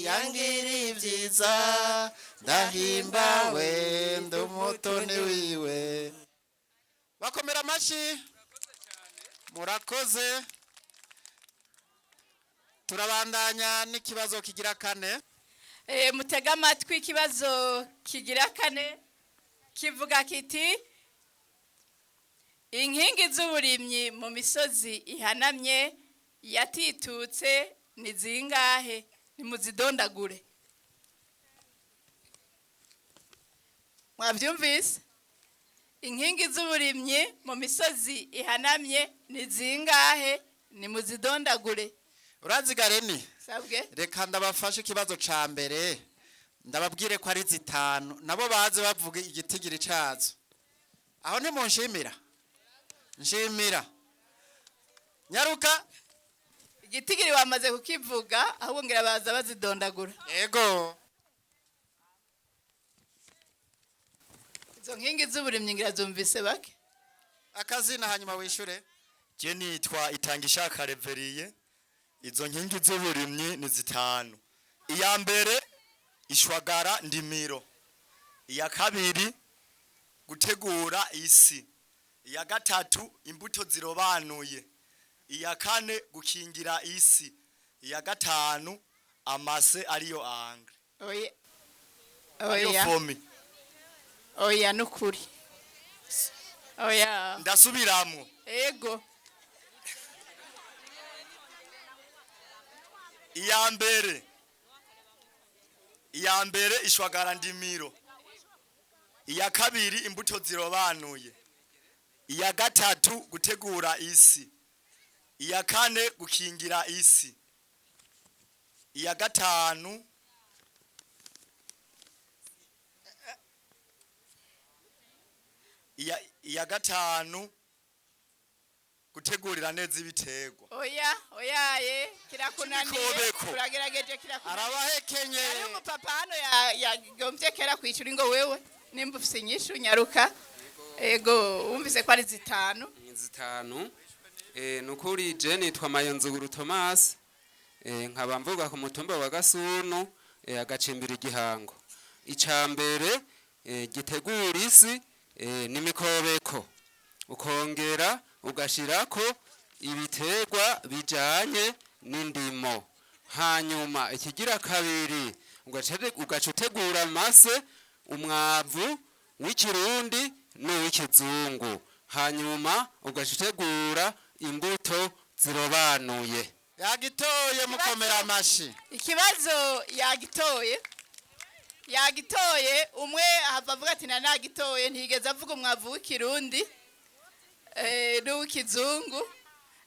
yangiriye ibyiza, ndahimbawe ndi umutoni wiwe. Bakomera amashyi. Murakoze. Turabandanya n'ikibazo kigira kane. Mutega amatwi, ikibazo kigira kane kivuga kiti: inkingi z'uburimyi mu misozi ihanamye yatitutse ni zingahe? Nimuzidondagure. Mwabyumvise? Inkingi z'uburimyi mu misozi ihanamye ni zingahe? Nimuzidondagure. Urazi Gareni? Sabwe. Reka ndabafashe ikibazo ca mbere, ndababwire ko ari zitanu, nabo baze bavuga igitigiri cazo. Aho ntimunshimira? Nshimira, nyaruka. Igitigiri wamaze kukivuga, ahubwo ngira baza bazidondagura. Ego. Izo nkingi z'uburimyi ngira zumvise bake. Akazina, hanyuma wishure. Je nitwa Itangishaka Reveriye. Izo nkingi z'uburimyi ni zitanu. Iya mbere Ishwagara ndimiro. Iya kabiri, gutegura isi. Iya gatatu, imbuto zirobanuye. Iya kane, gukingira isi. Iya gatanu, amase ariyo engrais. Oya. Ariyo Oya. fomi. Oya, nukuri, oya. Ndasubiramwo. Ego. Iya mbere, ishwagara ndimiro. Iya kabiri, imbuto zirobanuye. Iya gatatu, gutegura isi. Iya kane, gukingira isi. Iya gatanu, iya gatanu, gutegurira neza ibiterwa. Oya, oya, ye kirakunaniye. Ikobeko. Turagerageje, kirakunaniye. Arabahekenye. Hari umupapa hano yagombye kera kwicura ngo wewe nimba ufise inyishu, nyaruka. Ego, wumvise ko ari zitanu. Zitanu. Nukuri je nitwa Mayonzuguru Thomas, nkaba mvuga ku mutumba wa Gasunu, agacimbira Igihango. Ica mbere gitegura isi n'imikobeko, ukongera ugashirako ibiterwa bijanye n'indimo. Hanyuma ikigira kabiri, ugaca utegura amase, umwavu w'ikirundi n'uw'ikizungu, hanyuma ugaca utegura imbuto zirobanuye. Yagitoye, mukomera amashi. Ikibazo yagitoye, yagitoye. Umwe ahava avuga ati na nagitoye, ntiyigeze avuga umwavu w'ikirundi n'uw'ikizungu.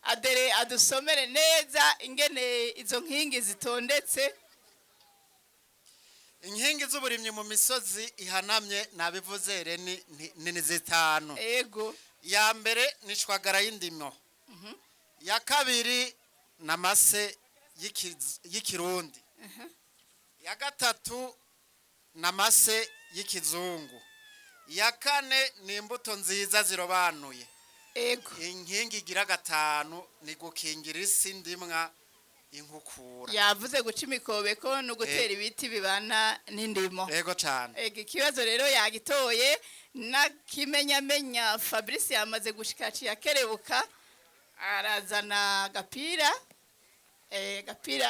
Adere adusomere neza ingene izo nkingi zitondetse. Inkingi z'uburimyi mu misozi ihanamye, nabivuze reni, ni zitanu. Ego. Ya mbere ni shwagara y'indimo. Ya kabiri ni amase y'ikirundi. Ya gatatu ni amase y'ikizungu. Ya kane ni imbuto nziza zirobanuye. Ego. Inkingi igira gatanu ni gukingira isi ndimwa inkukura. Yavuze guca imikobeko no gutera ibiti bibana n'indimo. Ego cyane. Ego, ikibazo rero yagitoye. Nakimenyamenya Fabrice yamaze gushika, aciye akerebuka arazana agapira, agapira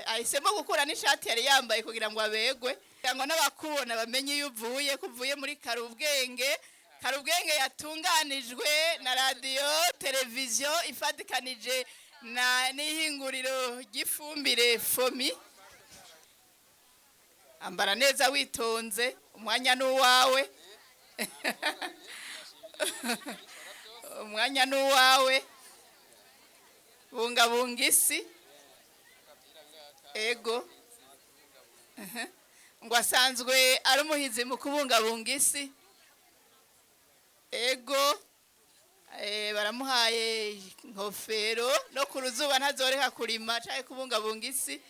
ahisemo gukura n'ishati yari yambaye kugira ngo abegwe, kugira ngo n'abakubona bamenye iyo uvuye, ko uvuye muri Karubwenge. Karubwenge yatunganijwe na radiyo televiziyo ifatikanije na n'ihinguriro ry'ifumbire Fomi. Ambara neza witonze, umwanya ni uwawe, umwanya ni uwawe. Bungabunga isi. Ego. Ngo asanzwe ari umuhizi mu kubungabunga isi. Ego. Baramuhaye inkofero no ku ruzuba ntazoreka kurima cyangwa kubungabunga isi.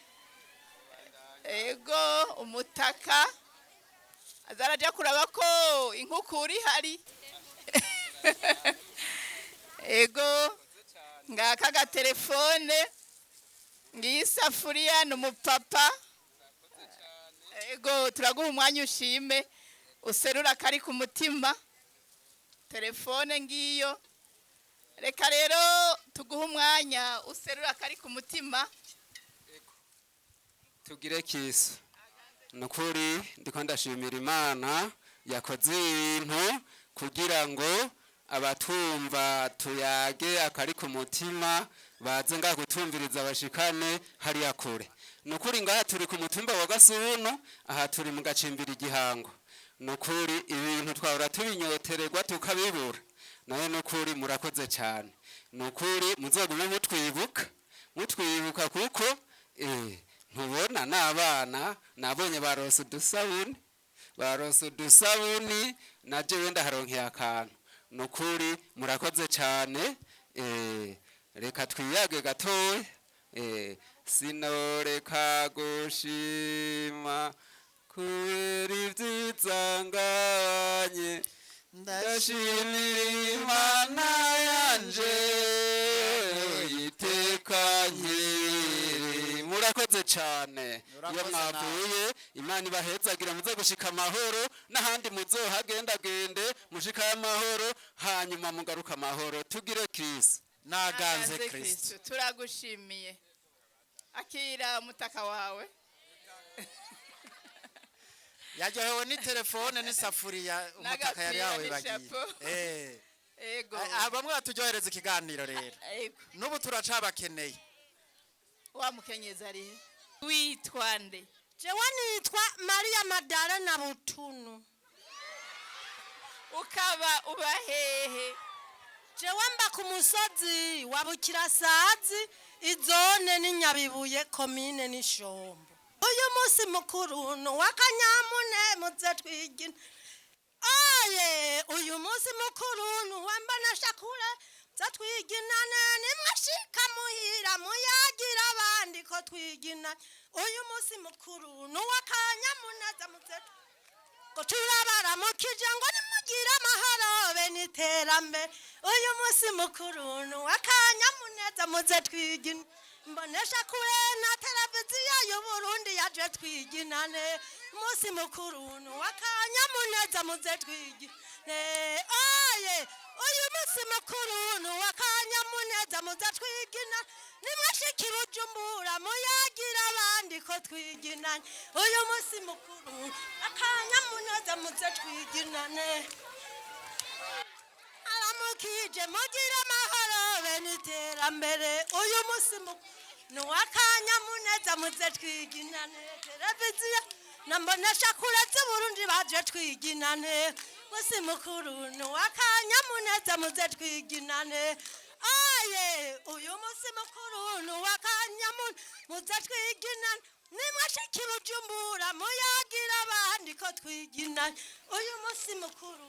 Ego, umutaka, azaraja kuraba ko inkukura ihari. Ego, ngaka agatelefone, ngiyi isafuriya, ni umupapa. Ego, turaguha umwanya ushime, userura akari ku mutima. Telefone ngiyo. Reka rero tuguhe umwanya userura akari ku mutima. Tugire kiso. Nukuri ndiko ndashimira Imana yakoze ibintu kugira ngo abatumva tuyage akari ku mutima baze ngaha kutumviriza, bashikane hariya kure. Nukuri ngaha turi ku mutumba wa Gasunu, aha turi mu gacimbira Igihango. Nukuri ibintu twahora tubinyotererwa tukabibura. Nawe nukuri murakoze cyane. Nukuri muzogume mutwibuka, mutwibuka, kuko ntubona n'abana nabonye baronse udusabuni, baronse udusabuni, na jewe ndaharonkeye akantu. Nukuri murakoze cyane. Reka twiyage gatoya. Sinoreka gushima kubera ibyiza ngabanye, ndashimira Imana yanje itekanye. Murakoze. Murakoze cyane. Iyo Urakoze nawe. mwavuye, Imana ibahezagira, muze gushika amahoro n'ahandi muzohagendagende mushikayo amahoro, hanyuma mugaruka amahoro. Tugire Kristo. Naganze Naganze Kristo. Kristo. Turagushimiye. Akira umutaka wawe. Yaryohewe n'itelefone n'isafuriya, umutaka yari N'agapira yawibagiye. n'ishapo. Ego. Bamwe baturyohereza ikiganiro rero. Ego. N'ubu turacabakeneye. Wa mukenyezi ari he? Witwa nde? Jewe nitwa Mariya Madalena Butunu. Ukaba uba hehe? Jewe mba ku musozi wa Bukirasazi, izone ni Nyabibuye, komine ni Shombo. Uyu munsi mukuru ni uw'akanyamuneza, muze twigine. Oye, uyu munsi mukuru ni uw'ambanashakure, muze twiginane, nimwashika muhira muyagira abandi ko twigina. Uyu munsi mukuru ni uw'akanyamuneza, muze ngo turabaramukije ngo nimugire amahoro be n'iterambere. Uyu munsi mukuru ni uw'akanyamuneza, muze twigine. Mbonesha kure na televiziyo y'Uburundi yaje twiginane. Umunsi mukuru ni uw'akanyamuneza, muze twigine. Oye, uyu munsi mukuru ni uw'akanyamuneza, muze twigina. Nimwashika i Bujumbura muyagira abandi ko twiginanye. Uyu munsi mukuru akanyamuneza, muze twiginane. Aramukije mugire amahoro be n'iterambere. Uyu munsi mukuru ni uw'akanyamuneza, muze twiginane. Televiziyo na mbonesha kure z'Uburundi baje twiginane. Munsi mukuru ni uw'akanyamuneza, muze twiginane. Aye, uyu munsi mukuru ni uw'akanyamuneza, muze twiginane. Nimwashika i Bujumbura muyagira abandi ko twiginane. Uyu munsi mukuru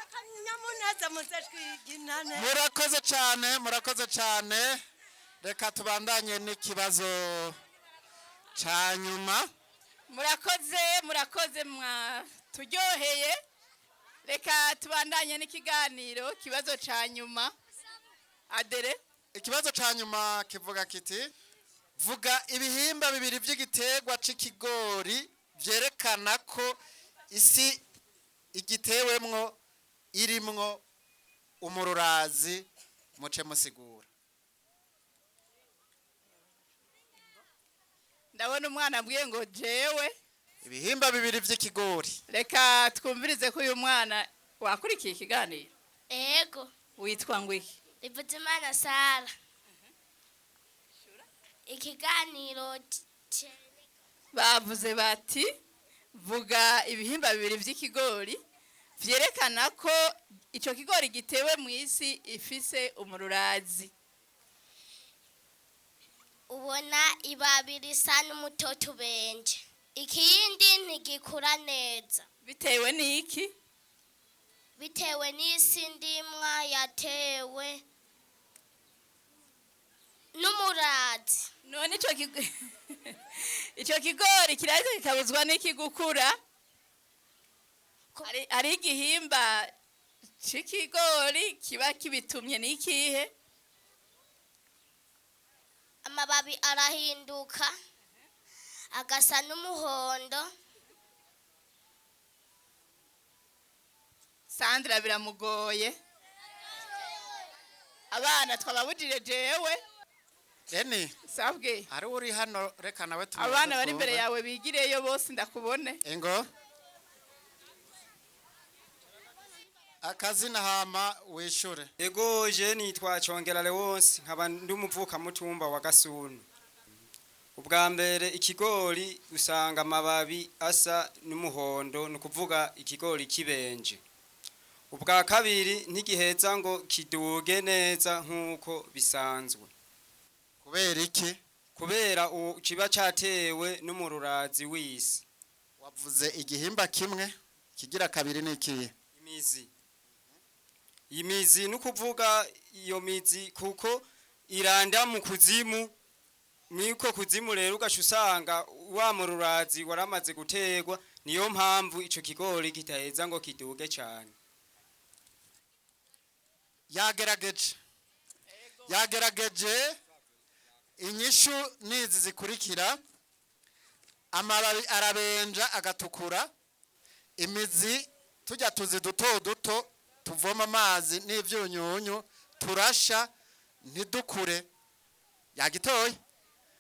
akanyamuneza, muze twiginane. Murakoze cyane, murakoze cyane. Reka tubandanye n'ikibazo cya nyuma. Murakoze, murakoze, mwaturyoheye. Reka tubandanye n'ikiganiro, kibazo ca nyuma. Adere. Ikibazo cya nyuma kivuga kiti: vuga ibihimba bibiri by'igiterwa c'ikigori byerekana ko isi igitewemwo irimwo umururazi, muce musigura. Ndabona umwana ambwiye ngo jewe. Ibihimba bibiri by'ikigori. Reka twumvirize ko uyu mwana wakurikiye ikiganiro. Ego. Witwa ngwiki? Rivuzimana Sara. Ikiganiro Bavuze bati: vuga ibihimba bibiri by'ikigori vyerekana ko ico kigori gitewe mu isi ifise umururazi. Ubona ibabi risa n'umutoto ubenje. Ikindi ntigikura neza. Bitewe n'iki? Bitewe n'isi ndimwa yatewe n'umurazi. None ico kigori kiraheza kikabuzwa n'iki gukura? Hari igihimba c'ikigori kiba kibitumye, n'ikihe? Amababi arahinduka agasa n'umuhondo. Sandra biramugoye. Abana twababujije jewe. Reni. Sabwe. Ari uri hano, reka nawe tumubaze. Abana bari imbere Twumve. yawe bigireyo bose ndakubone. Ingo. Akazina hama wishure. Ego, je nitwa Congera Leonce, nkaba ndi umuvukamutumba wa Gasunu. Ubwa mbere, ikigori usanga amababi asa n'umuhondo, ni ukuvuga ikigori kibenje. Ubwa kabiri, ntigiheza ngo kiduge neza nk'uko bisanzwe. Kubera iki? Kubera kiba catewe n'umururazi w'isi. Wavuze igihimba kimwe, kigira kabiri ni ikihe? Imizi. Imizi, ni ukuvuga iyo mizi kuko iranda mu kuzimu, mwiko kuzimu rero ugaca usanga wa mururazi waramaze guterwa, niyo mpamvu ico kigori kitaheza ngo kiduge cane. Yagerageje. Yagerageje. Inyishu nizi zikurikira. Amababi arabenja agatukura, imizi tujya tuzi duto duto tuvoma amazi n'ibyunyunyu turasha ntidukure. Yagitoye.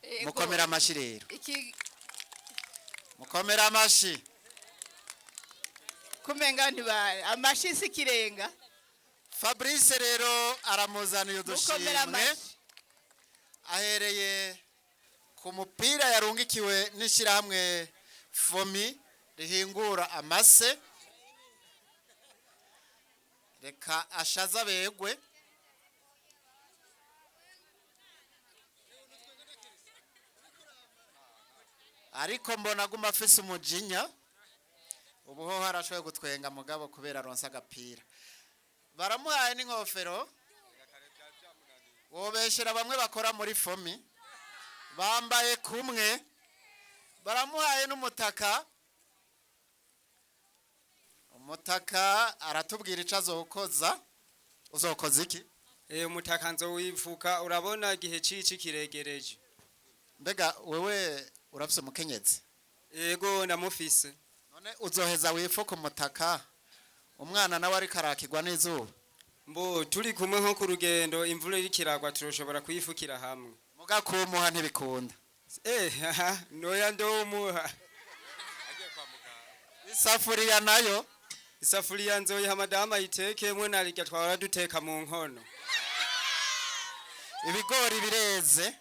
Ego. Mukomera amashyi rero. Iki Mukomera amashyi. Kumenga ntiba amashi si ikirenga. Fabrice rero aramuzaniye Mukomera udushimwe amashyi. Ahereye ku mupira yarungikiwe n'ishyirahamwe FOMI rihingura amase. Reka ashaze abegwe. Ariko mbona aguma afise umujinya. Ubu ho harashoboye gutwenga, mugabo kubera aronse agapira baramuhaye n'inkofero. Wobeshera bamwe bakora muri FOMI bambaye kumwe. Baramuhaye n'umutaka. Umutaka aratubwira icyo azokoza. Uzokoza iki? Umutaka nzowifuka, urabona igihe cici kiregereje. Mbega wewe urafise umukenyezi? Yego, ndamufise. None uzoheza wifuka umutaka, umwana nawe ariko arakirwa n'izuba? Mbo turi kumwe nko ku rugendo, imvura iriko iragwa, turashobora kuyifukira hamwe. Mugakumuha ntibikunda. Noya, ndomuha. Isafuriya nayo? Isafuriya nzoyiha madamu ayitekemwo, narirya twahora duteka mu nkono. Ibigori bireze,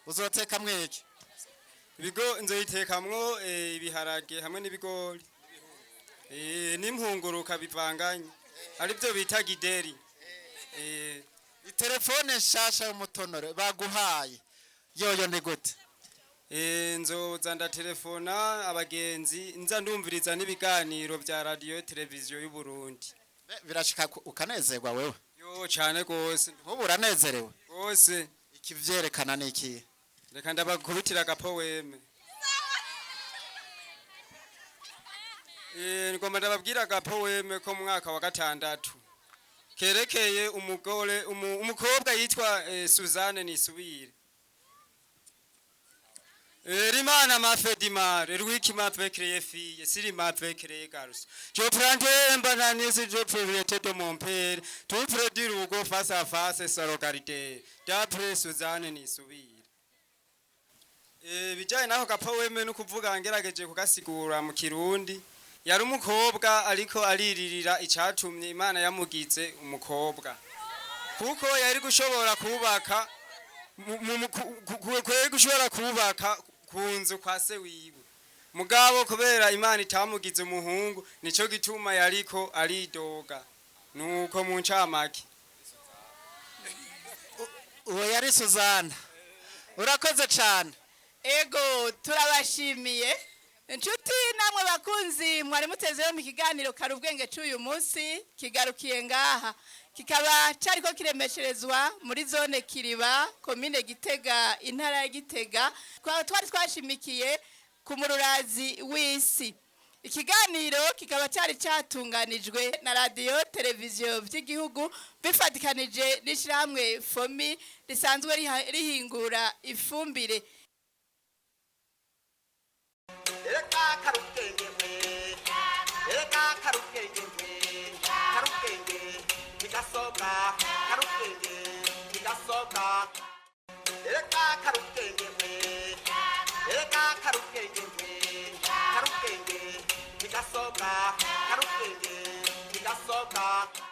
uzotekamwo iki? Ibigo nzoyitekamwo ibiharage hamwe n'ibigori n'impunguruka bivanganye, aribyo bita gideri. Itelefone nshasha y'umutonore baguhaye yoyo ni gute? Nzoza ndatelefona abagenzi, nza ndumviriza n'ibiganiro bya radiyo televiziyo y'u Burundi. Birashika ukanezerwa wewe? Yo, cane gose. Nk'ubu uranezerewe? Gose. Ikivyerekana ni ikihe? Reka ndabakubitira agapoweme. Ngomba ndababwira agapoweme ko mu mwaka wa gatandatu kerekeye umugore umukobwa yitwa Suzanne Nisubire. Rimana m'a fait du mal, lui qui m'a fait créer fille, s'il m'a fait créer garçon. Je prendrai un bananier si je propriété de mon père, tout près du Rougo face à face sans regarder. D'après Suzanne Nisubire. Bijyanye n'ako gapoweme no kuvuga ngerageje kugasigura mu Kirundi, yari umukobwa ariko ariririra icatumye Imana yamugize umukobwa, kuko yari gushobora kubaka yari gushobora kubaka ku nzu kwa se wiwe, mugabo kubera Imana itamugize umuhungu, nico gituma yariko aridoga. Nuko mu ncamake. Uwo yari Suzana, urakoze cyane. Ego, turabashimiye inshuti namwe bakunzi mwari mutezeho mu kiganiro Karubwenge cy'uyu munsi. Kigarukiye ngaha, kikaba cyariko kiremesherezwa muri zone Kiriba, komine Gitega, intara ya Gitega. Twari twashimikiye ku mururazi w'isi. Ikiganiro kikaba cyari cyatunganijwe na radiyo televiziyo by'igihugu bifatikanije n'ishyirahamwe FOMI risanzwe rihingura ifumbire. Ereka karubwenge we, ereka karubwenge we, karubwenge ntigasohoka, karubwenge ntigasohoka. Ereka karubwenge we, ereka karubwenge we, karubwenge ntigasohoka, karubwenge ntigasohoka.